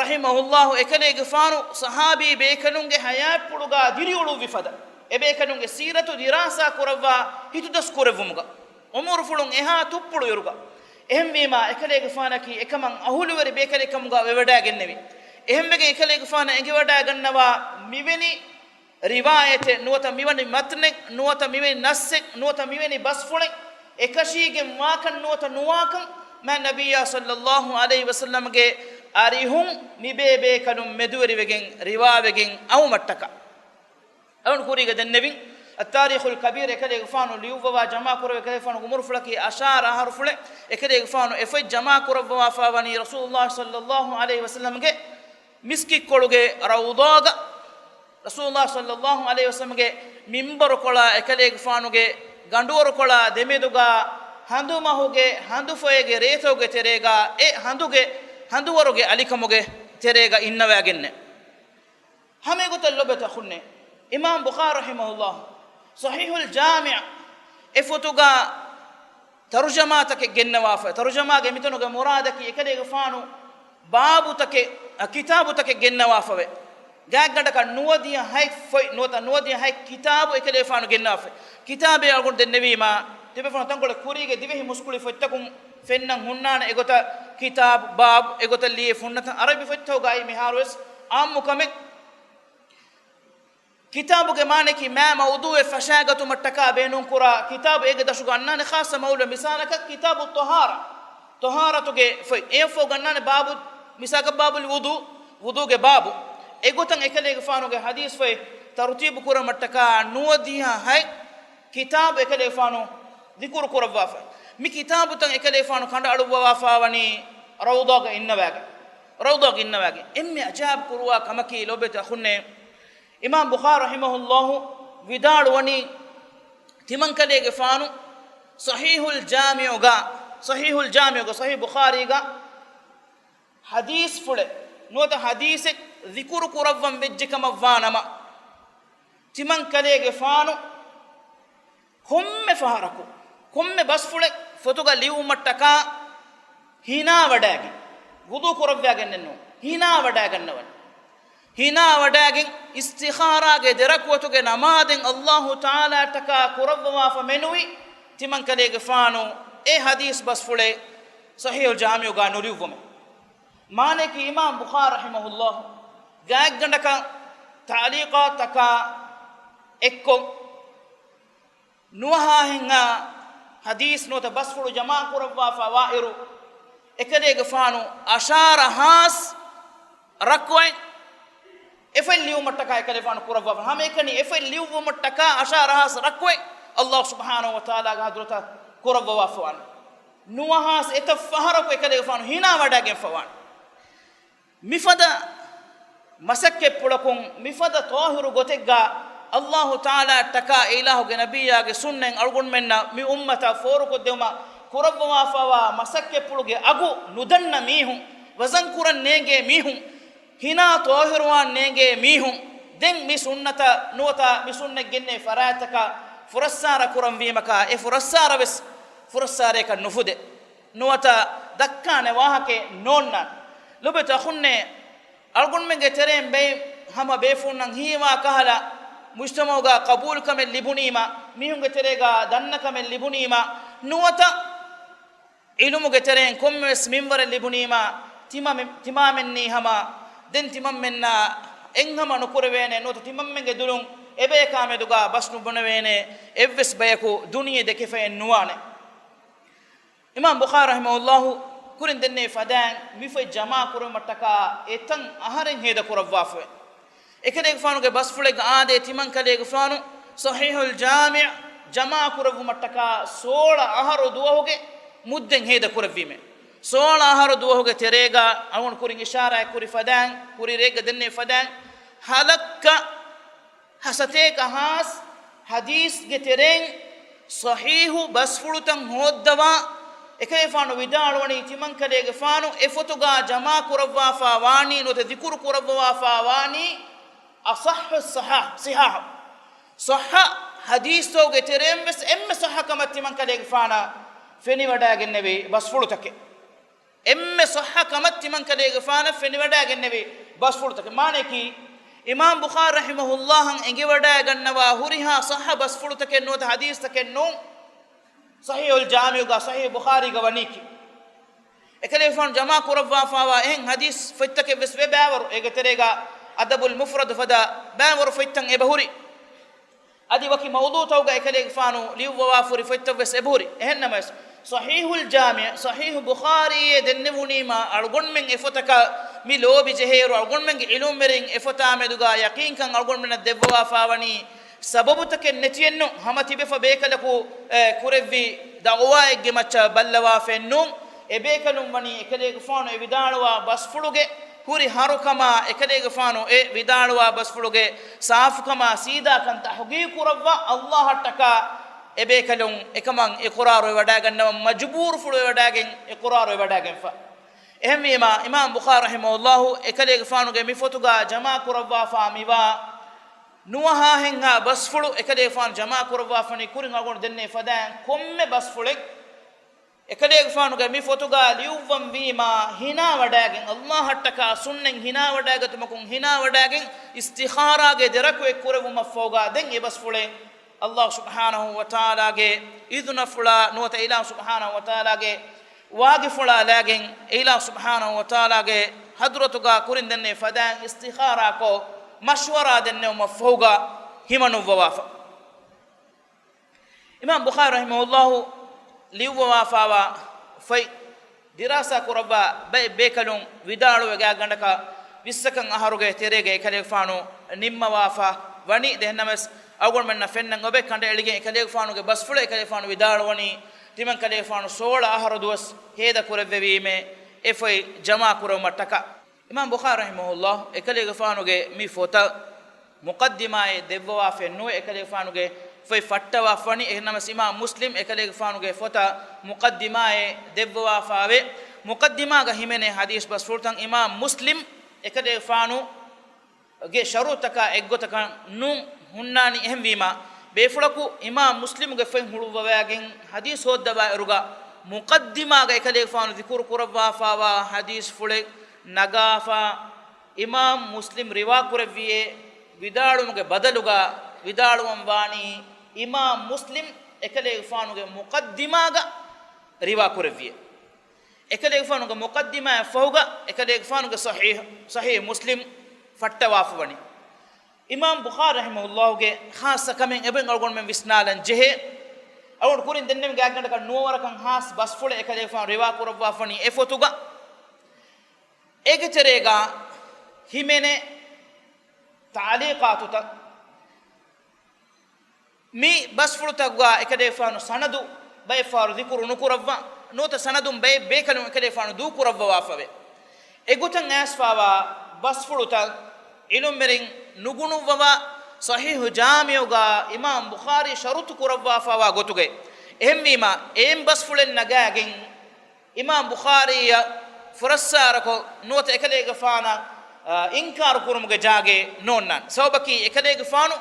ރަޙިމަހުﷲ އެކަލޭގެފާނު ޞަޙާބީ ބޭކަލުންގެ ޙަޔާތްޕުޅުގަ ދިރިއުޅުއްވި ފަދަ، އެބޭކަލުންގެ ސީރަތު ދިރާސާ ކުރައްވާ ހިތުދަސް ކުރެއްވުމުގަ، އުމުރުފުޅުން އެހާ ތުއްޕުޅު އިރުގަ. އެހެންވީމާ، އެކަލޭގެފާނަކީ އެކަމަށް އަހުލުވެރި ބޭކަލެއް ކަމުގަ ވެވަޑައިގެންނެވި. އެހެންވެގެން އެކަލޭގެފާނަށް އެނގިވަޑައިގަންނަވާ މިވެނި ރިވާޔަތެއް ނުވަތަ މިވެނި މަތްނެއް ނުވަތަ މިވެނި ނައްސެއް ނުވަތަ މިވެނި ބަސްފުޅެއް އެކަށީގެން ވާކަން ނުވަތަ ނުވާކަން، މާތް ނަބިއްޔާ ޞައްލައްލާހު ޢަލައިހި ވަސައްލަމްގެ އަރިހުން މިބޭބޭކަލުން މެދުވެރިވެގެން ރިވާވެގެން އައުމަށްޓަކާ. އަޅުން ކުރީގަ ދެންނެވިން، އައްތާރީޚުލް ކަބީރު އެކަލޭގެފާނު ލިޔުއްވަވާ ޖަމާކުރެވޭ، އެކަލޭގެފާނުގެ އުމުރުފުޅަކީ އަށާރަ އަހަރުފުޅެއް. އެކަލޭގެފާނު އެފޮތް ޖަމާކުރައްވަވާފާވަނީ ރަސޫލުﷲ ޞައްލައްލާހު ޢަލައިހި ވަސައްލަމްގެ މިސްކިތްކޮޅުގެ ރައުޟާގަ، ރަސޫލުﷲ ޞައްލައްލާހު ޢަލައިހި ވަސައްލަމްގެ މިންބަރުކޮޅާ އެކަލޭގެފާނުގެ ގަނޑުވަރުކޮޅާ ދެމެދުގަ ހަނދުމަހުގެ ހަނދުފޮއެގެ ރޭތަކުގެ ތެރޭގަ އެ ހަނދުގެ ހަނދުވަރުގެ އަލިކަމުގެ ތެރޭގަ އިންނަވައިގެންނެވި. ހަމައެގޮތަށް ލޮބުވެތި އަޚުންނޭ، އިމާމް ބުޚާރީ ރަޙިމަހުﷲ ޞަޙީޙުލް ޖާމިޢު އެ ފޮތުގަ ތަރުޖަމާތަކެއް ގެންނަވާފަ. ތަރުޖަމާގެ މިތަނުގެ މުރާދަކީ އެކަލޭގެފާނު ބާބުތަކެއް، އަ، ކިތާބުތަކެއް ގެންނަވާފަވޭ. ގާތްގަނޑަކަށް ނުވަދިހަ ހަތް ފޮތް ނުވަތަ ނުވަދިހަ ހަތް ކިތާބު އެކަލޭގެފާނު ގެންނަވާފަ. ކިތާބެއް އަޅުގަނޑު ދެންނެވީމާ، ތިބޭފުޅުން ތަންކޮޅެއް ކުރީގެ ދިވެހި މުސްކުޅި ފޮތްތަކުން ފެންނަން ހުންނާނެ އެގޮތަށް ކިތާބު، ބާބު އެގޮތަށް ލިޔެ ފުންނަތަން އަރަބި ފޮތްތަކުގައި މިހާރުވެސް އާއްމުކަމެއް. ކިތާބުގެ މާނައަކީ މާ މައުޟޫޢެއް ފަށާގަތުމަށްޓަކާ ބޭނުންކުރާ ކިތާބު. އޭގެ ދަށުގަ އަންނާނެ ޚާއްޞަ މައުޟޫޢެއް، މިސާލަކަށް ކިތާބު ޠަހާރާ، ޠަހާރަތުގެ ފޮތް. އެއަށްފަހު ގަންނާނެ ބާބު، މިސާލަކަށް ބާބުލް ވުޟޫ، ވުޟޫގެ ބާބު. އެގޮތަށް އެކަލޭގެފާނުގެ ޙަދީޘް ފޮތް ތަރުތީބު ކުރުމަށްޓަކާ ނުވަދިހަ ހަތް ކިތާބު އެކަލޭގެފާނު ޛިކުރު ކުރައްވާފަ. މި ކިތާބުތައް އެކަލޭގެފާނު ކަނޑައަޅުއްވަވާފާވަނީ ރައުޟާގަ އިންނަވައިގެން. ރައުޟާގަ އިންނަވައިގެން. އެންމެ އަޖާއިބު ކުރުވާ ކަމަކީ ލޯބިވެތި އަޚުންނޭ، އިމާމް ބުޚާރީ ރަޙިމަހުﷲ ވިދާޅުވަނީ، ތިމަންކަލޭގެފާނު ޞަޙީޙުލް ޖާމިޢުގަ، ޞަޙީޙުލް ޖާމިޢުގަ، ޞަޙީޙު ބުޚާރީގަ ޙަދީޘްފުޅެއް ނުވަތަ ޙަދީޘެއް ޛިކުރު ކުރައްވަން ވެއްޖެ ކަމަށްވާނަމަ، ތިމަންކަލޭގެފާނު ކޮންމެ ފަހަރަކު، ކޮންމެ ބަސްފުޅެއް ފޮތުގަ ލިޔުއްވުމަށްޓަކާ ހިނާވަޑައިގެން، ވުޟޫ ކުރައްވައިގެންނެއްނު، ހިނާވަޑައިގަންނަވަން. ހިނާވަޑައިގެން އިސްތިޚާރާގެ ދެރަކުޢަތުގެ ނަމާދެއް ﷲ ތަޢާލާއަށްޓަކާ ކުރައްވަވާފަ މެނުވީ، ތިމަންކަލޭގެފާނު އެ ޙަދީޘް ބަސްފުޅެއް ޞަޙީޙުލް ޖާމިޢުގަ ނުލިޔުއްވުމެ. މާނައަކީ އިމާމް ބުޚާރީ ރަޙިމަހުﷲ ގާތްގަނޑަކަށް ތަޢުލީޤާތަކާ އެއްކޮށް، ނުވަހާހެންހާ ޙަދީޘް ނުވަތަ ބަސްފުޅު ޖަމާކުރައްވާފަ ވާއިރު، އެކަލޭގެފާނު އަށާރަ ހާސް ރަކުޢަތް އެފައި ލިޔުމަށްޓަކާ އެކަލޭގެފާނު ކުރައްވާފަ. ހަމައެކަނި އެފައި ލިޔުއްވުމަށްޓަކާ އަށާރަ ހާސް ރަކުޢަތް ﷲ ސުބްޙާނަހޫ ވަތަޢާލާގެ ޙަޟްރަތަށް ކުރައްވަވާފަވާނެ. ނުވަހާސް އެތައް ފަހަރަކު އެކަލޭގެފާނު ހިނާވަޑައިގެންފަ ވާނެ. މިފަދަ މަސައްކަތްޕުޅަކުން، މިފަދަ ޠާހިރު ގޮތެއްގާ ﷲ ތަޢާލާއަށްޓަކާ އެ އިލާހުގެ ނަބިއްޔާގެ ސުންނަތް އަޅުގަނޑުމެންނަށް މި އުއްމަތަށް ފޯރުކޮށްދެވުމަށް ކުރައްވަވާފަވާ މަސައްކަތްޕުޅުގެ އަގު ނުދަންނަ މީހުން، ވަޒަން ކުރަން ނޭނގޭ މީހުން، ހިނާ ޠާހިރުވާން ނޭނގޭ މީހުން، ދެން މި ސުންނަތަށް ނުވަތަ މި ސުންނަތް ގެންނެވި ފަރާތްތަކަށް ފުރައްސާރަ ކުރަންވީމަކާ، އެ ފުރައްސާރަވެސް ފުރައްސާރައަކަށް ނުފުދޭ. ނުވަތަ ދައްކާނެ ވާހަކައެއް ނޯންނާނެ. ލޮބުވެތި އަޚުންނޭ، އަޅުގަނޑުމެންގެ ތެރެއިން ބެއި ހަމަ ބޭފުޅުންނަށް ހީވާ ކަހަލަ، މުޖްތަމަޢުގަ ޤަބޫލުކަމެއް ލިބުނީމަ، މީހުންގެ ތެރޭގަ ދަންނަކަމެއް ލިބުނީމަ، ނުވަތަ ޢިލްމުގެ ތެރެއިން ކޮންމެވެސް މިންވަރެއް ލިބުނީމާ، ތިމަމެ-، ތިމާމެންނީ ހަމަ ދެން ތިމަންމެންނާ އެއްހަމަ ނުކުރެވޭނެ، ނުވަތަ ތިމަންމެންގެ ދުލުން އެބަޔަކާ މެދުގަ ބަސް ނުބުނެވޭނެ، އެއްވެސް ބަޔަކު ދުނިޔެ ދެކިފައެއް ނުވާނެ. އިމާމް ބުޚާރީ ރަޙިމަހުﷲ ކުރިން ދެންނެވި ފަދައިން މިފޮތް ޖަމާ ކުރުމަށްޓަކާ އެތަން އަހަރެއް ހޭދަ ކުރައްވާފަވޭ. އެކަލޭގެފާނުގެ ބަސްފުޅެއްގަ އާދޭ، ތިމަންކަލޭގެފާނު ޞަޙީޙުލް ޖާމިޢު ޖަމާ ކުރެއްވުމަށްޓަކާ ސޯޅަ އަހަރު ދުވަހުގެ މުއްދަތް ހޭދަ ކުރެއްވީމޭ. ސޯޅަ އަހަރު ދުވަހުގެ ތެރޭގަ އަޅުގަނޑު ކުރިން އިޝާރާތް ކުރި ފަދައިން، ކުރި ރެއެއްގަ ދެންނެވި ފަދައިން، ހަލައްކަ ހަ ސަތޭކަ ހާސް ޙަދީޘްގެ ތެރެއިން ޞަޙީޙު ބަސްފުޅުތައް ހޯއްދަވާ، އެކަލޭގެފާނު ވިދާޅުވަނީ، ތިމަންކަލޭގެފާނު އެ ފޮތުގަ ޖަމާ ކުރައްވާފަ ވާނީ ނުވަތަ ޛިކުރު ކުރައްވަވާފަ ވާނީ، އަޞައްޙު ޞަޙާ-، ޞިޙާޙު. ޞައްޙަ ޙަދީޘްތަކުގެ ތެރެއިން ވެސް އެންމެ ޞައްޙަ ކަމަށް ތިމަންކަލޭގެފާނަށް ފެނިވަޑައިގެންނެވި ބަސްފުޅުތަކެއް. އެންމެ ޞައްޙަ ކަމަށް ތިމަންކަލޭގެފާނަށް ފެނިވަޑައިގެންނެވި ބަސްފުޅުތަކެއް. މާނައަކީ، އިމާމް ބުޚާރީ ރަޙިމަހުﷲ އަށް އެނގިވަޑައިގަންނަވާ ހުރިހާ ޞައްޙަ ބަސްފުޅުތަކެއް ނުވަތަ ޙަދީޘްތަކެއް ނޫން. ޞަޙީޙުލް ޖާމިޢުގަ، ޞަޙީޙު ބުޚާރީގަ ވަނީކީ، އެކަލޭގެފާނު ޖަމާ ކުރައްވާފަވާ އެހެން ޙަދީޘް ފޮތްތަކެއް ވެސް ވޭ ބައިވަރު. އޭގެ ތެރޭގަ އަދަބުލް މުފްރަދު ފަދަ ބައިވަރު ފޮތްތައް އެބަހުރި. އަދި ވަކި މައުޟޫޢުތަކުގަ އެކަލޭގެފާނު ލިޔުއްވަވާފަ ހުރި ފޮތްތައް ވެސް އެބަހުރި. އެހެންނަމަވެސް، ޞަޙީޙުލް ޖާމިޢު، ޞަޙީޙު ބުޚާރީއޭ ދެންނެވުނީމާ، އަޅުގަނޑުމެން އެ ފޮތަކަށް މި ލޯބި ޖެހޭއިރު، އަޅުގަނޑުމެންގެ ޢިލްމުވެރިން އެ ފޮތާ މެދުގަ ޔަޤީންކަން އަޅުގަނޑުމެންނަށް ދެއްވަވާފަ ވަނީ، ސަބަބުތަކެއް ނެތިއެއްނު، ހަމަ ތިބެފަ ބޭކަލަކު، އެ، ކުރެއްވި ދަޢުވާއެއްގެ މައްޗަށް ބައްލަވާފައެއްނު. އެބޭކަލުން ވަނީ އެކަލޭގެފާނު އެ ވިދާޅުވާ ބަސްފުޅުގެ ހުރި ހަރުކަމާ، އެކަލޭގެފާނު އެ ވިދާޅުވާ ބަސްފުޅުގެ ސާފުކަމާ ސީދާކަން ތަޙުޤީޤު ކުރައްވާ ﷲ އަށްޓަކާ އެބޭކަލުން އެކަމަށް އިޤުރާރުވެވަޑައިގަންނަވަން މަޖުބޫރުފުޅުވެވަޑައިގެން އިޤުރާރުވެވަޑައިގެންފަ. އެހެންވީމާ، އިމާމް ބުޚާރީ ރަޙިމަހުﷲ އެކަލޭގެފާނުގެ މި ފޮތުގަ ޖަމާ ކުރައްވާފަ މިވާ ނުވަހާހެންހާ ބަސްފުޅު އެކަލޭގެފާނު ޖަމާ ކުރައްވާފަނީ ކުރިން އަޅުގަނޑު ދެންނެވި ފަދައިން ކޮންމެ ބަސްފުޅެއް އެކަލޭގެފާނުގެ މި ފޮތުގަ ލިޔުއްވަން ވީމާ، ހިނާވަޑައިގެން، ﷲ އަށްޓަކާ ސުންނަތް ހިނާވަޑައިގަތުމަކުން ހިނާވަޑައިގެން، އިސްތިޚާރާގެ ދެ ރަކުޢަތް ކުރެއްވުމަށްފަހުގަ، ދެން އެ ބަސްފުޅެއް ﷲ ސުބްޙާނަހޫ ވަތަޢާލާގެ އިޛުނަފުޅާ ނުވަތަ އިލާހު ސުބްޙާނަހޫ ވަތަޢާލާގެ ވާގިފުޅާ ލާގެން، އެ އިލާހު ސުބްޙާނަހޫ ވަތަޢާލާގެ ޙަޟްރަތުގަ ކުރިން ދެންނެވި ފަދައިން އިސްތިޚާރާކޮށް، މަޝްވަރާ ދެންނެވުމަށްފަހުގަ ހިމަނުއްވަވާފަ. އިމާމް ބުޚާރީ ރަޙިމަހުﷲ ލިޔުއްވަވާފަވާ ފޮތް ދިރާސާ ކުރައްވާ ބައެއް ބޭކަލުން ވިދާޅުވެ ގާތްގަނޑަކަށް ވިއްސަކަށް އަހަރުގެ ތެރޭގަ އެކަލޭގެފާނު ނިންމަވާފަ ވަނީ. ދެންނަމަވެސް އަޅުގަނޑުމެންނަށް ފެންނަން އޮބެ ކަނޑައެޅިގެން އެކަލޭގެފާނުގެ ބަސްފުޅެއް އެކަލޭގެފާނު ވިދާޅުވަނީ، ތިމަން ކަލޭގެފާނު ސޯޅަ އަހަރު ދުވަސް ހޭދަ ކުރެއްވެވީމޭ އެ ފޮތް ޖަމާ ކުރެވުމަށްޓަކާ. އިމާމް ބުޚާރީ ރަޙިމަހުﷲ އެކަލޭގެފާނުގެ މި ފޮތަށް މުޤައްދިމާއެއް ދެއްވަވާފައެއް ނުވޭ، އެކަލޭގެފާނުގެ ފޮތް ފައްޓަވާފަވަނީ. އެހެންނަމަވެސް އިމާމް މުސްލިމް އެކަލޭގެފާނުގެ ފޮތަށް މުޤައްދިމާއެއް ދެއްވަވާފަވޭ. މުޤައްދިމާގަ ހިމެނޭ ޙަދީޘް ބަސްފުޅުތައް އިމާމް މުސްލިމް އެކަލޭގެފާނުގެ ޝަރުޠުތަކާ އެއްގޮތަކަށް ނޫން ހުންނާނީ. އެހެންވީމާ، ބޭފުޅަކު އިމާމް މުސްލިމުގެ ފޮތް ހުޅުއްވަވައިގެން ޙަދީޘް ހޯއްދަވާއިރުގަ، މުޤައްދިމާގަ އެކަލޭގެފާނު ޛިކުރު ކުރައްވާފަވާ ޙަދީޘްފުޅެއް ނަގާފަ، އިމާމް މުސްލިމް ރިވާކުރެއްވިއޭ ވިދާޅުވުމުގެ ބަދަލުގަ ވިދާޅުވަން ވާނީ، އިމާމް މުސްލިމް އެކަލޭގެފާނުގެ މުޤައްދިމާގަ ރިވާކުރެއްވިއޭ. އެކަލޭގެފާނުގެ މުޤައްދިމާއަށް ފަހުގަ އެކަލޭގެފާނުގެ ޞަޙީޙު، ޞަޙީޙު މުސްލިމް ފައްޓަވާފަ ވަނީ. އިމާމް ބުޚާރީ ރަޙިމަހުﷲގެ ޚާއްޞަ ކަމެއް އެބައިން އަޅުގަނޑުމެން ވިސްނާލަން ޖެހޭ. އަޅުގަނޑު ކުރިން ދެންނެވި ގާތްގަނޑަކަށް ނުވަވަރަކަށް ޚާއްޞަ ބަސްފުޅެއް އެކަލޭގެފާނު ރިވާ ކުރައްވާފަ ވަނީ އެ ފޮތުގަ. އޭގެ ތެރޭގަ ހިމެނޭ ތަޢުލީޤާތުތައް. މި ބަސްފުޅުތަކުގަ އެކަލޭގެފާނު ސަނަދު ބައެއް ފަހަރު ޛިކުރު ނުކުރައްވާ، ނުވަތަ ސަނަދުން ބައެއް ބޭކަލުން އެކަލޭގެފާނު ދޫކުރައްވަވާފަވޭ. އެގޮތަށް އައިސްފަވާ ބަސްފުޅުތައް ޢިލްމުވެރިން ނުގުނުއްވަވާ، ޞަޙީޙު ޖާމިޢުގަ އިމާމް ބުޚާރީ ޝަރުޠު ކުރައްވާފަވާ ގޮތުގައި. އެހެންވީމަ، އެއިން ބަސްފުޅެއް ނަގާގެން އިމާމް ބުޚާރީއަށް ފުރައްސާރަކޮށް، ނުވަތަ އެކަލޭގެފާނަށް، އާ، އިންކާރު ކުރުމުގެ ޖާގައެއް ނޯންނާނެ. ސަބަބަކީ އެކަލޭގެފާނު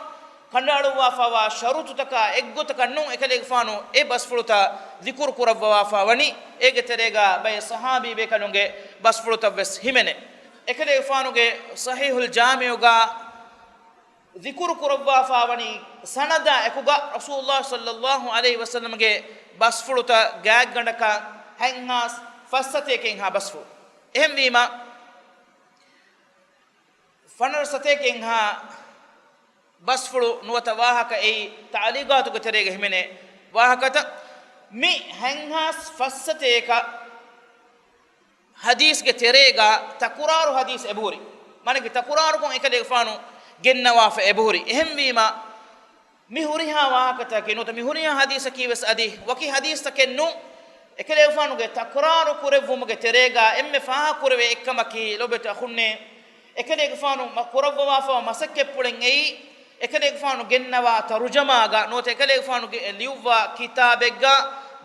ކަނޑައަޅުއްވާފަވާ ޝަރުޠުތަކާ އެއްގޮތަކަށް ނޫން އެކަލޭގެފާނު އެ ބަސްފުޅުތައް ޛިކުރު ކުރައްވަވާފަ ވަނީ. އޭގެ ތެރޭގަ ބައެއް ޞަޙާބީ ބޭކަލުންގެ ބަސްފުޅުތައް ވެސް ހިމެނޭ. އެކަލޭގެފާނުގެ ޞަޙީޙުލް ޖާމިޢުގަ ޛިކުރު ކުރައްވާފަ ވަނީ ސަނަދާ އެކުގަ ރަސޫލުﷲ ޞައްލަﷲ ޢަލައިހި ވަސައްލަމްގެ ބަސްފުޅުތައް ގާތްގަނޑަކަށް ހަތްހާސް ފަސްސަތޭކައެއްހާ ބަސްފުޅު. އެހެންވީމަ، ފަނަރަ ސަތޭކައެއްހާ ބަސްފުޅު ނުވަތަ ވާހަކަ އެއީ ތަޢުލީޤާތުގެ ތެރޭގަ ހިމެނޭ ވާހަކަތައް. މި ހަތްހާސް ފަސްސަތޭކަ ޙަދީޘްގެ ތެރޭގަ ތަކުރާރު ޙަދީޘް އެބަހުރި. މާނައަކީ ތަކުރާރުކޮށް އެކަލޭގެފާނު ގެންނަވާފަ އެބަހުރި. އެހެންވީމަ، މި ހުރިހާ ވާހަކަތަކަކީ ނުވަތަ މި ހުރިހާ ޙަދީޘަކީ ވެސް އަދި ވަކި ޙަދީޘްތަކެއް ނޫން. އެކަލޭގެފާނުގެ ތަކުރާރު ކުރެއްވުމުގެ ތެރޭގަ އެންމެ ފާހަގަކުރެވޭ އެއްކަމަކީ، ލޯބިވެތި އަޚުންނޭ، އެކަލޭގެފާނު މަ-، ކުރައްވަވާފަވާ މަސައްކަތްޕުޅެއް އެއީ، އެކަލޭގެފާނު ގެންނަވާ ތަރުޖަމާގަ ނުވަތަ އެކަލޭގެފާނުގެ ލިޔުއްވާ ކިތާބެއްގަ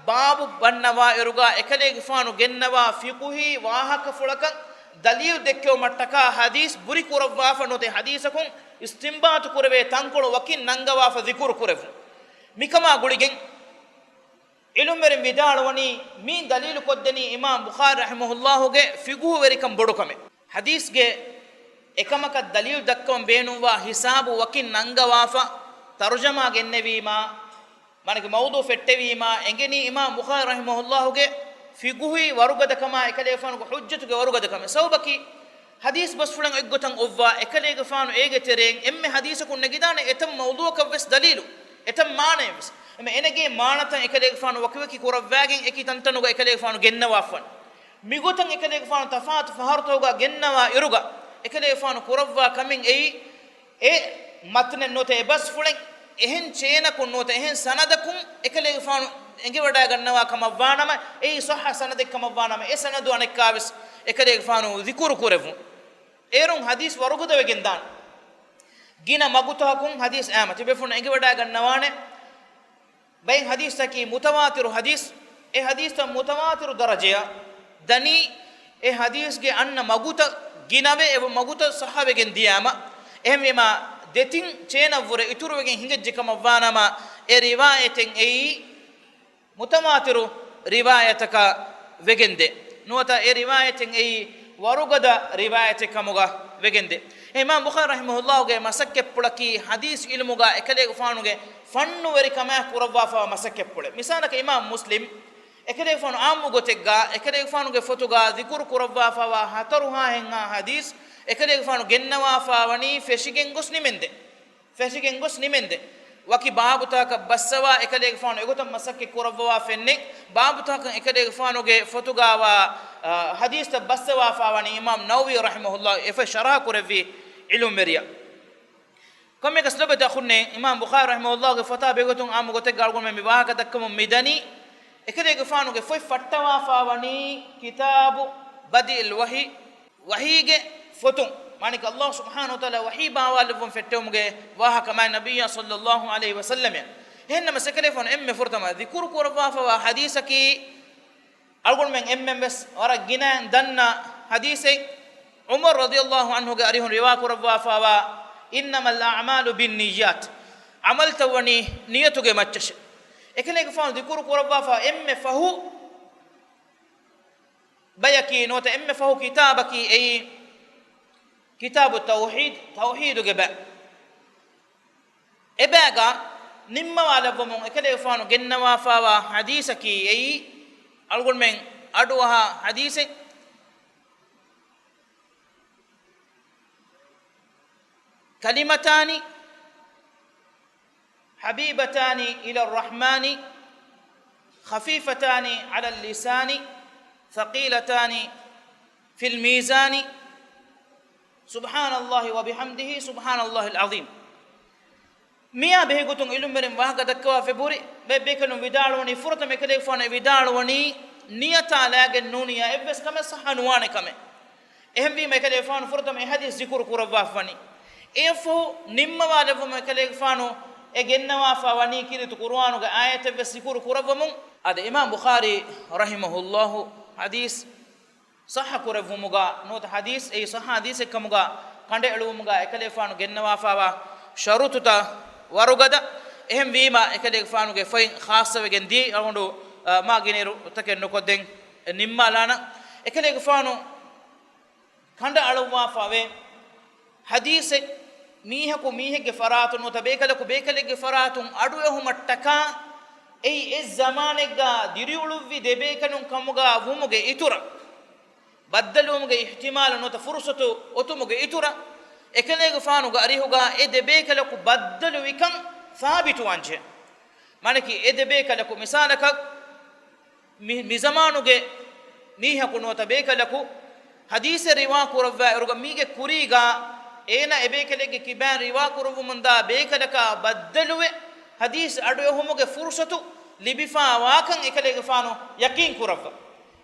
ބާބު ބަންނަވާއިރުގަ އެކަލޭގެފާނު ގެންނަވާ ފިޤުހީ ވާހަކަފުޅަކަށް ދަލީލު ދެއްކެވުމަށްޓަކާ ޙަދީޘް ބުރި ކުރައްވާފަ ނުވަތަ ޙަދީޘަކުން އިސްތިންބާޠު ކުރެވޭ ތަންކޮޅު ވަކިން ނަންގަވާފަ ޛިކުރު ކުރެއްވުން. މިކަމާ ގުޅިގެން ޢިލްމުވެރިން ވިދާޅުވަނީ، މީ ދަލީލު ކޮށްދެނީ އިމާމް ބުޚާރީ ރަޙިމަހުﷲގެ ފިޤުހުވެރިކަން ބޮޑުކަމެއް. ޙަދީޘްގެ އެކަމަކަށް ދަލީލު ދައްކަވަން ބޭނުންވާ ހިސާބު ވަކިން ނަންގަވާފަ، ތަރުޖަމާ ގެންނެވީމާ، މާނައަކީ މައުޟޫޢު ފެއްޓެވީމާ، އެނގެނީ އިމާމް ބުޚާރީ ރަޙިމަހުﷲގެ ފިޤުހީ ވަރުގަދަކަމާ އެކަލޭގެފާނުގެ ޙުއްޖަތުގެ ވަރުގަދަކަމެއް. ސަބަބަކީ، ޙަދީޘް ބަސްފުޅެއް އެއްގޮތަށް އޮއްވާ، އެކަލޭގެފާނު އޭގެ ތެރެއިން އެންމެ ޙަދީޘަކުން ނެގިދާނެ އެތައް މައުޟޫޢަކަށް ވެސް ދަލީލު، އެތައް މާނައެއް ވެސް. އެމެ އެނެގޭ މާނަތައް އެކަލޭގެފާނު ވަކިވަކި ކުރައްވާގެން އެކި ތަންތަނުގަ އެކަލޭގެފާނު ގެންނަވާފަން. މިގޮތަށް އެކަލޭގެފާނު ތަފާތު ފަހަރުތަކުގަ ގެންނަވާ އިރުގަ، އެކަލޭގެފާނު ކުރައްވާ ކަމެއް އެއީ، އެ މަތްނެއް ނުވަތަ އެ ބަސްފުޅެއް އެހެން ޗޭނަކުން ނުވަތަ އެހެން ސަނަދަކުން އެކަލޭގެފާނު އެނގިވަޑައިގަންނަވާ ކަމަށްވާނަމަ، އެއީ ޞައްޙަ ސަނަދެއް ކަމަށްވާނަމަ، އެ ސަނަދު އަނެއްކާވެސް އެކަލޭގެފާނު ޛިކުރު ކުރެއްވުން. އޭރުން ޙަދީޘް ވަރުގަދަވެގެން ދާނެ. ގިނަ މަގުތަކުން ޙަދީޘް އާމަ ތިބޭފުޅުން އެނގިވަޑައިގަންނަވާނެ. ބައެއް ޙަދީޘްތަކީ މުތަވާތިރު ޙަދީޘް. އެ ޙަދީޘްތައް މުތަވާތިރު ދަރަޖަޔަށް ދަނީ، އެ ޙަދީޘްގެ އަންނަ މަގުތައް ގިނަވެ، އެ މަގުތައް ޞައްޙަވެގެން ދިޔާމަ. އެހެންވީމާ، ދެތިން ޗޭނަށްވުރެ އިތުރުވެގެން ހިނގައްޖެ ކަމަށްވާނަމަ، އެ ރިވާޔަތެއް އެއީ، މުތަވާތިރު ރިވާޔަތަކަށް ވެގެންދޭ. ނުވަތަ އެ ރިވާޔަތެއް އެއީ ވަރުގަދަ ރިވާޔަތެއް ކަމުގަ ވެގެންދޭ. އެ އިމާމް ބުޚާރީ ރަޙިމަހުﷲގެ މަސައްކަތްޕުޅަކީ ޙަދީޘް ޢިލްމުގަ އެކަލޭގެފާނުގެ ފަންނުވެރިކަމާ ކުރައްވާފަވާ މަސައްކަތްޕުޅެއް. މިސާލަކަށް އިމާމް މުސްލިމް އެކަލޭގެފާނު ޢާއްމު ގޮތެއްގަ އެކަލޭގެފާނުގެ ފޮތުގަ ޛިކުރު ކުރައްވާފަވާ ހަތަރު ހާހެއްހާ ޙަދީޘް އެކަލޭގެފާނު ގެންނަވާފަ ވަނީ ފެށިގެން ގޮސް ނިމެންދެން. ފެށިގެން ގޮސް ނިމެންދެން. ވަކި ބާބުތަކަށް ބައްސަވާ އެކަލޭގެފާނު އެގޮތަށް މަސައްކަތް ކުރައްވަވާ ފެންނެން، ބާބުތަކަށް އެކަލޭގެފާނުގެ ފޮތުގަވާ، އާ، ޙަދީޘްތައް ބައްސަވާފަ ވަނީ އިމާމް ނަވަވީ ރަޙިމަހުﷲ އެފޮތް ޝަރަޙަ ކުރެއްވި ޢިލްމުވެރިޔާ. ކޮންމެއަކަސް ލޮބުވެތި އަޚުންނޭ، އިމާމް ބުޚާރީ ރަޙިމަހުﷲގެ ފޮތާ ބެހޭގޮތުން ޢާއްމު ގޮތެއްގަ އަޅުގަނޑުމެން މި ވާހަކަ ދައްކަމުން މިދަނީ، އެކަލޭގެފާނުގެ ފޮތް ފައްޓަވާފަ ވަނީ ކިތާބު ބަދީއުލް ވަޙީ، ވަޙީގެ ފޮތުން، މާނައަކީ ﷲ ސުބްޙާނަހޫ ވަތަޢާލާ ވަޙީ ބާވާލެއްވުން ފެއްޓެވުމުގެ ވާހަކަ މާތް ނަބިއްޔާ ޞައްލަﷲ ޢަލައިހި ވަސައްލަމަށް. އެހެންނަމަ އެކަލޭގެފާނު އެންމެ ފުރަތަމަ ޛިކުރު ކުރައްވާފަވާ ޙަދީޘަކީ، އަޅުގަނޑުމެން އެންމެން ވެސް ވަރަށް ގިނައިން ދަންނަ ޙަދީޘެއް، ޢުމަރު ރަޟިޔަﷲ ޢަންހުގެ އަރިހުން ރިވާ ކުރައްވާފަވާ، إنما الأعمال بالنيات، ޢަމަލުތައް ވަނީ ނިޔަތުގެ މައްޗަށޭ. އެކަލޭގެފާނު ޛިކުރު ކުރައްވާފަ އެންމެ ފަހު ބަޔަކީ ނުވަތަ އެންމެ ފަހު ކިތާބަކީ އެއީ ކިތާބު ތައުޙީދު، ތައުޙީދުގެ ބައި. އެބައިގަ ނިންމަވާލައްވަމުން އެކަލޭގެފާނު ގެންނަވާފަވާ ޙަދީޘަކީ އެއީ އަޅުގަނޑުމެން އަޑުއަހާ ޙަދީޘެއް، كلمتان حبيبتان إلى الرحمن خفيفتان على اللسان ثقيلتان في الميزان سبحان الله وبحمده سبحان الله العظيم. މިއާ ބެހޭގޮތުން ޢިލްމުވެރިން ވާހަކަ ދައްކަވާފަ ބުރި، ބައެއް ބޭކަލުން ވިދާޅުވަނީ، ފުރަތަމަ އެކަލޭގެފާނު ވިދާޅުވަނީ ނިޔަތާ ލާގެން ނޫނިޔާ އެއްވެސް ކަމެއް ޞައްޙަ ނުވާނެ ކަމެއް. އެހެންވީމަ އެކަލޭގެފާނު ފުރަތަމަ އެ ޙަދީޘް ޒިކުރު ކުރައްވާފަ ވަނީ. އެއަށްފަހު ނިންމަވާލެއްވުމަށް އެކަލޭގެފާނު އެ ގެންނަވާފަ ވަނީ ކީރިތި ޤުރުއާނުގެ އާޔަތެއްވެސް ޒިކުރު ކުރައްވަމުން. އަދި އިމާމް ބުޚާރީ ރަޙިމަހުﷲ ޙަދީޘް ޞައްޙަ ކުރެއްވުމުގަ ނުވަތަ ޙަދީޘް އެއީ ޞައްޙަ ޙަދީޘެއް ކަމުގަ ކަނޑައެޅުވުމުގަ އެކަލޭގެފާނު ގެންނަވާފައިވާ ޝަރުޠުތައް ވަރުގަދަ. އެހެންވީމަ އެކަލޭގެފާނުގެ ފޮތް ޚާއްޞަވެގެން ދިޔައީ އަޅުގަނޑު، އަ، މާ ގިނައިރު ތަކެއް ނުކޮށްދޭން ނިންމާލާނަން. އެކަލޭގެފާނު ކަނޑައަޅުއްވާފައިވޭ ޙަދީޘެއް މީހަކު މީހެއްގެ ފަރާތުން ނުވަތަ ބޭކަލަކު ބޭކަލެއްގެ ފަރާތުން އަޑުއެހުމަށްޓަކާ، އެއީ އެއް ޒަމާނެއްގަ ދިރިއުޅުއްވި ދެބޭކަލުން ކަމުގަ ވުމުގެ އިތުރަށް، ބައްދަލުވުމުގެ އިޙްތިމާލު ނުވަތަ ފުރުޞަތު އޮތުމުގެ އިތުރަށް، އެކަލޭގެފާނުގެ އަރިހުގަ އެ ދެބޭކަލަކު ބައްދަލުވިކަން ސާބިތުވާންޖެހޭ. މާނައަކީ އެ ދެބޭކަލަކު މިސާލަކަށް، މި، މިޒަމާނުގެ މީހަކު ނުވަތަ ބޭކަލަކު ޙަދީޘެއް ރިވާ ކުރައްވާއިރުގަ މީގެ ކުރީގަ އޭނާ އެބޭކަލެއްގެ ކިބައިން ރިވާ ކުރައްވަމުންދާ ބޭކަލަކާ ބައްދަލުވެ، ޙަދީޘް އަޑުއެހުމުގެ ފުރުޞަތު ލިބިފާވާކަން އެކަލޭގެފާނު ޔަޤީން ކުރައްވާ.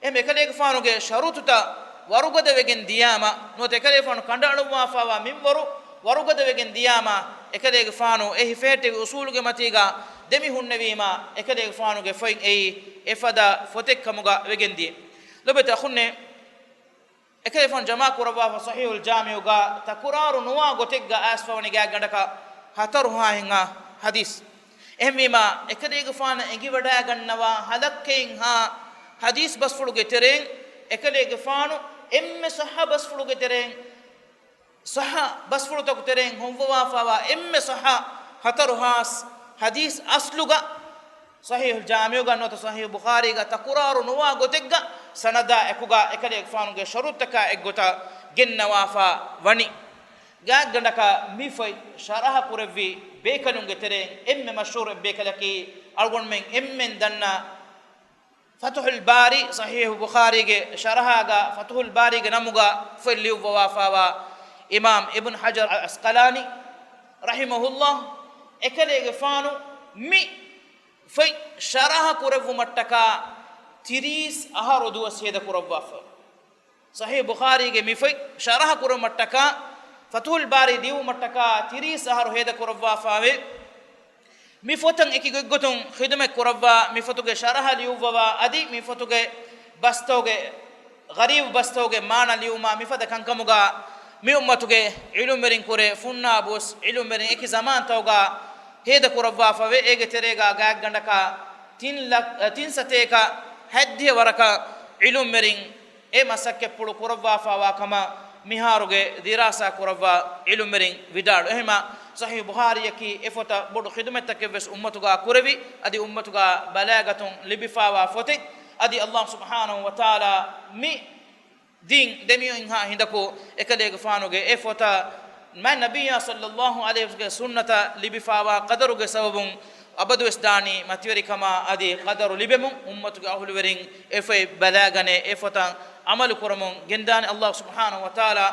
އެހެން އެކަލޭގެފާނުގެ ޝަރުޠުތައް ވަރުގަދަވެގެން ދިޔާމަ، ނުވަތަ އެކަލޭގެފާނު ކަނޑައަޅުއްވާފާވާ މިންވަރު ވަރުގަދަވެގެން ދިޔާމަ، އެކަލޭގެފާނު އެ ހިފެހެއްޓެވި އުޞޫލުގެ މަތީގަ ދެމި ހުންނެވީމަ، އެކަލޭގެފާނުގެ ފޮތް އެއީ އެފަދަ ފޮތެއް ކަމުގަ ވެގެން ދިޔަ. ލޮބުވެތި އަޚުންނޭ، އެކަލޭގެފާނު ޖަމާ ކުރައްވާފަ ޞަޙީޙުލް ޖާމިޢުގަ ތަކުރާރު ނުވާ ގޮތެއްގަ އައިސްފަވަނީ ގާތްގަނޑަކަށް ހަތަރު ހާހެއްހާ ޙަދީޘް. އެހެންވީމަ، އެކަލޭގެފާނަށް އެނގިވަޑައިގަންނަވާ ހަލައްކައިންހާ ޙަދީޘް ބަސްފުޅުގެ ތެރެއިން، އެކަލޭގެފާނު އެންމެ ޞައްޙަ ބަސްފުޅުގެ ތެރެއިން، ޞައްޙަ ބަސްފުޅުތަކު ތެރެއިން ހޮވަވާފައިވާ އެންމެ ޞައްޙަ ހަތަރު ހާސް ޙަދީޘް އަސްލުގަ، ޞަޙީޙުލް ޖާމިޢުގަ ނުވަތަ ޞަޙީޙު ބުޚާރީގަ ތަކުރާރު ނުވާ ގޮތެއްގަ ސަނަދާ އެކުގަ އެކަލޭގެފާނުގެ ޝަރުޠުތަކާ އެއްގޮތަށް ގެންނަވާފަ ވަނީ. ގާތްގަނޑަކަށް މި ފޮތް ޝަރަޙަ ކުރެއްވި ބޭކަލުންގެ ތެރެއިން އެންމެ މަޝްހޫރު އެއްބޭކަލަކީ، އަޅުގަނޑުމެން އެންމެން ދަންނަ ފަތުޙުލް ބާރީ، ޞަޙީޙު ބުޚާރީގެ ޝަރަޙާގަ ފަތުޙުލް ބާރީގެ ނަމުގަ ފޮތް ލިޔުއްވަވާފައިވާ އިމާމް އިބްނު ޙަޖަރު އަލް ޢަސްޤަލާނީ ރަޙިމަހުﷲ، އެކަލޭގެފާނު މި ފޮތް ޝަރަޙަ ކުރެއްވުމަށްޓަކާ ތިރީސް އަހަރު ދުވަސް ހޭދަ ކުރައްވާފަ. ޞަޙީޙު ބުޚާރީގެ މި ފޮތް ޝަރަޙަ ކުރުމަށްޓަކާ، ފަތުޙުލް ބާރީ ލިޔުއްވުމަށްޓަކާ ތިރީސް އަހަރު ހޭދަ ކުރައްވާފައިވޭ. މި ފޮތަށް އެކި ގޮތްގޮތުން ޚިދުމަތް ކުރައްވާ، މި ފޮތުގެ ޝަރަޙަ ލިޔުއްވަވާ، އަދި މި ފޮތުގެ ބަސްތަކުގެ، ޣަރީބު ބަސްތަކުގެ މާނަ ލިޔުމާ، މިފަދަ ކަންކަމުގަ މި އުއްމަތުގެ ޢިލްމުވެރިން ކުރެ ފުންނާބުސް ޢިލްމުވެރިން އެކި ޒަމާންތަކުގަ ހޭދަ ކުރައްވާފަވޭ. އޭގެ ތެރޭގަ ގާތްގަނޑަކަށް ތިން ލަ-، ތިން ސަތޭކަ ހަތްދިހަ ވަރަކަށް ޢިލްމުވެރިން އެ މަސައްކަތްޕުޅު ކުރައްވާފައިވާ ކަމަށް މިހާރުގެ ދިރާސާ ކުރައްވާ ޢިލްމުވެރިން ވިދާޅު. އެހެންމަ ޞަޙީޙު ބުޚާރީއަކީ އެ ފޮތަށް ބޮޑު ޚިދުމަތްތަކެއްވެސް އުއްމަތުގަ ކުރެވި، އަދި އުއްމަތުގަ ބަލައިގަތުން ލިބިފައިވާ ފޮތެއް. އަދި ﷲ ސުބްޙާނަހޫ ވަތަޢާލާ މި ދީން ދެމިއޮތްހާ ހިނދަކު އެކަލޭގެފާނުގެ އެ ފޮތަށް މާތް ނަބިއްޔާ ޞައްލައްލާހު ޢަލައިހި ވަސައްލަމްގެ ސުންނަތަށް ލިބިފައިވާ ޤަދަރުގެ ސަބަބުން އަބަދުވެސް ދާނީ މަތިވެރިކަމާ އަދި ޤަދަރު ލިބެމުން، އުއްމަތުގެ އަހުލުވެރިން އެ ފޮތް ބަލާގަނެ، އެ ފޮތަށް ޢަމަލު ކުރަމުން ގެންދާނެ. ﷲ ސުބްޙާނަހޫ ވަތަޢާލާ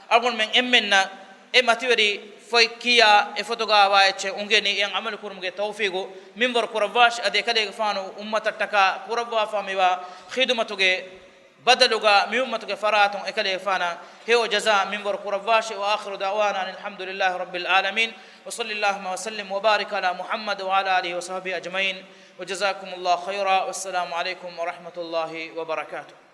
އަޅުގަނޑުމެން އެންމެންނަށް އެ މަތިވެރި ފޮތް ކިޔާ، އެ ފޮތުގަ ވާ އެއްޗެއް އުނގެނި، އެއަށް ޢަމަލު ކުރުމުގެ ތައުފީޤު މިންވަރު ކުރައްވާށި. އަދި އެކަލޭގެފާނު އުއްމަތަށްޓަކާ ކުރައްވާފަ މިވާ ޚިދުމަތުގެ ބަދަލުގަ މި އުއްމަތުގެ ފަރާތުން އެކަލޭގެފާނަށް ހެޔޮ ޖަޒާ މިންވަރު ކުރައްވާށި. وآخر دعوانا أن الحمد لله رب العالمين. وصل اللهم وسلم وبارك على محمد وعلى آله وصحبه أجمعين. وجزاكم الله خيرا. والسلام عليكم ورحمة الله وبركاته.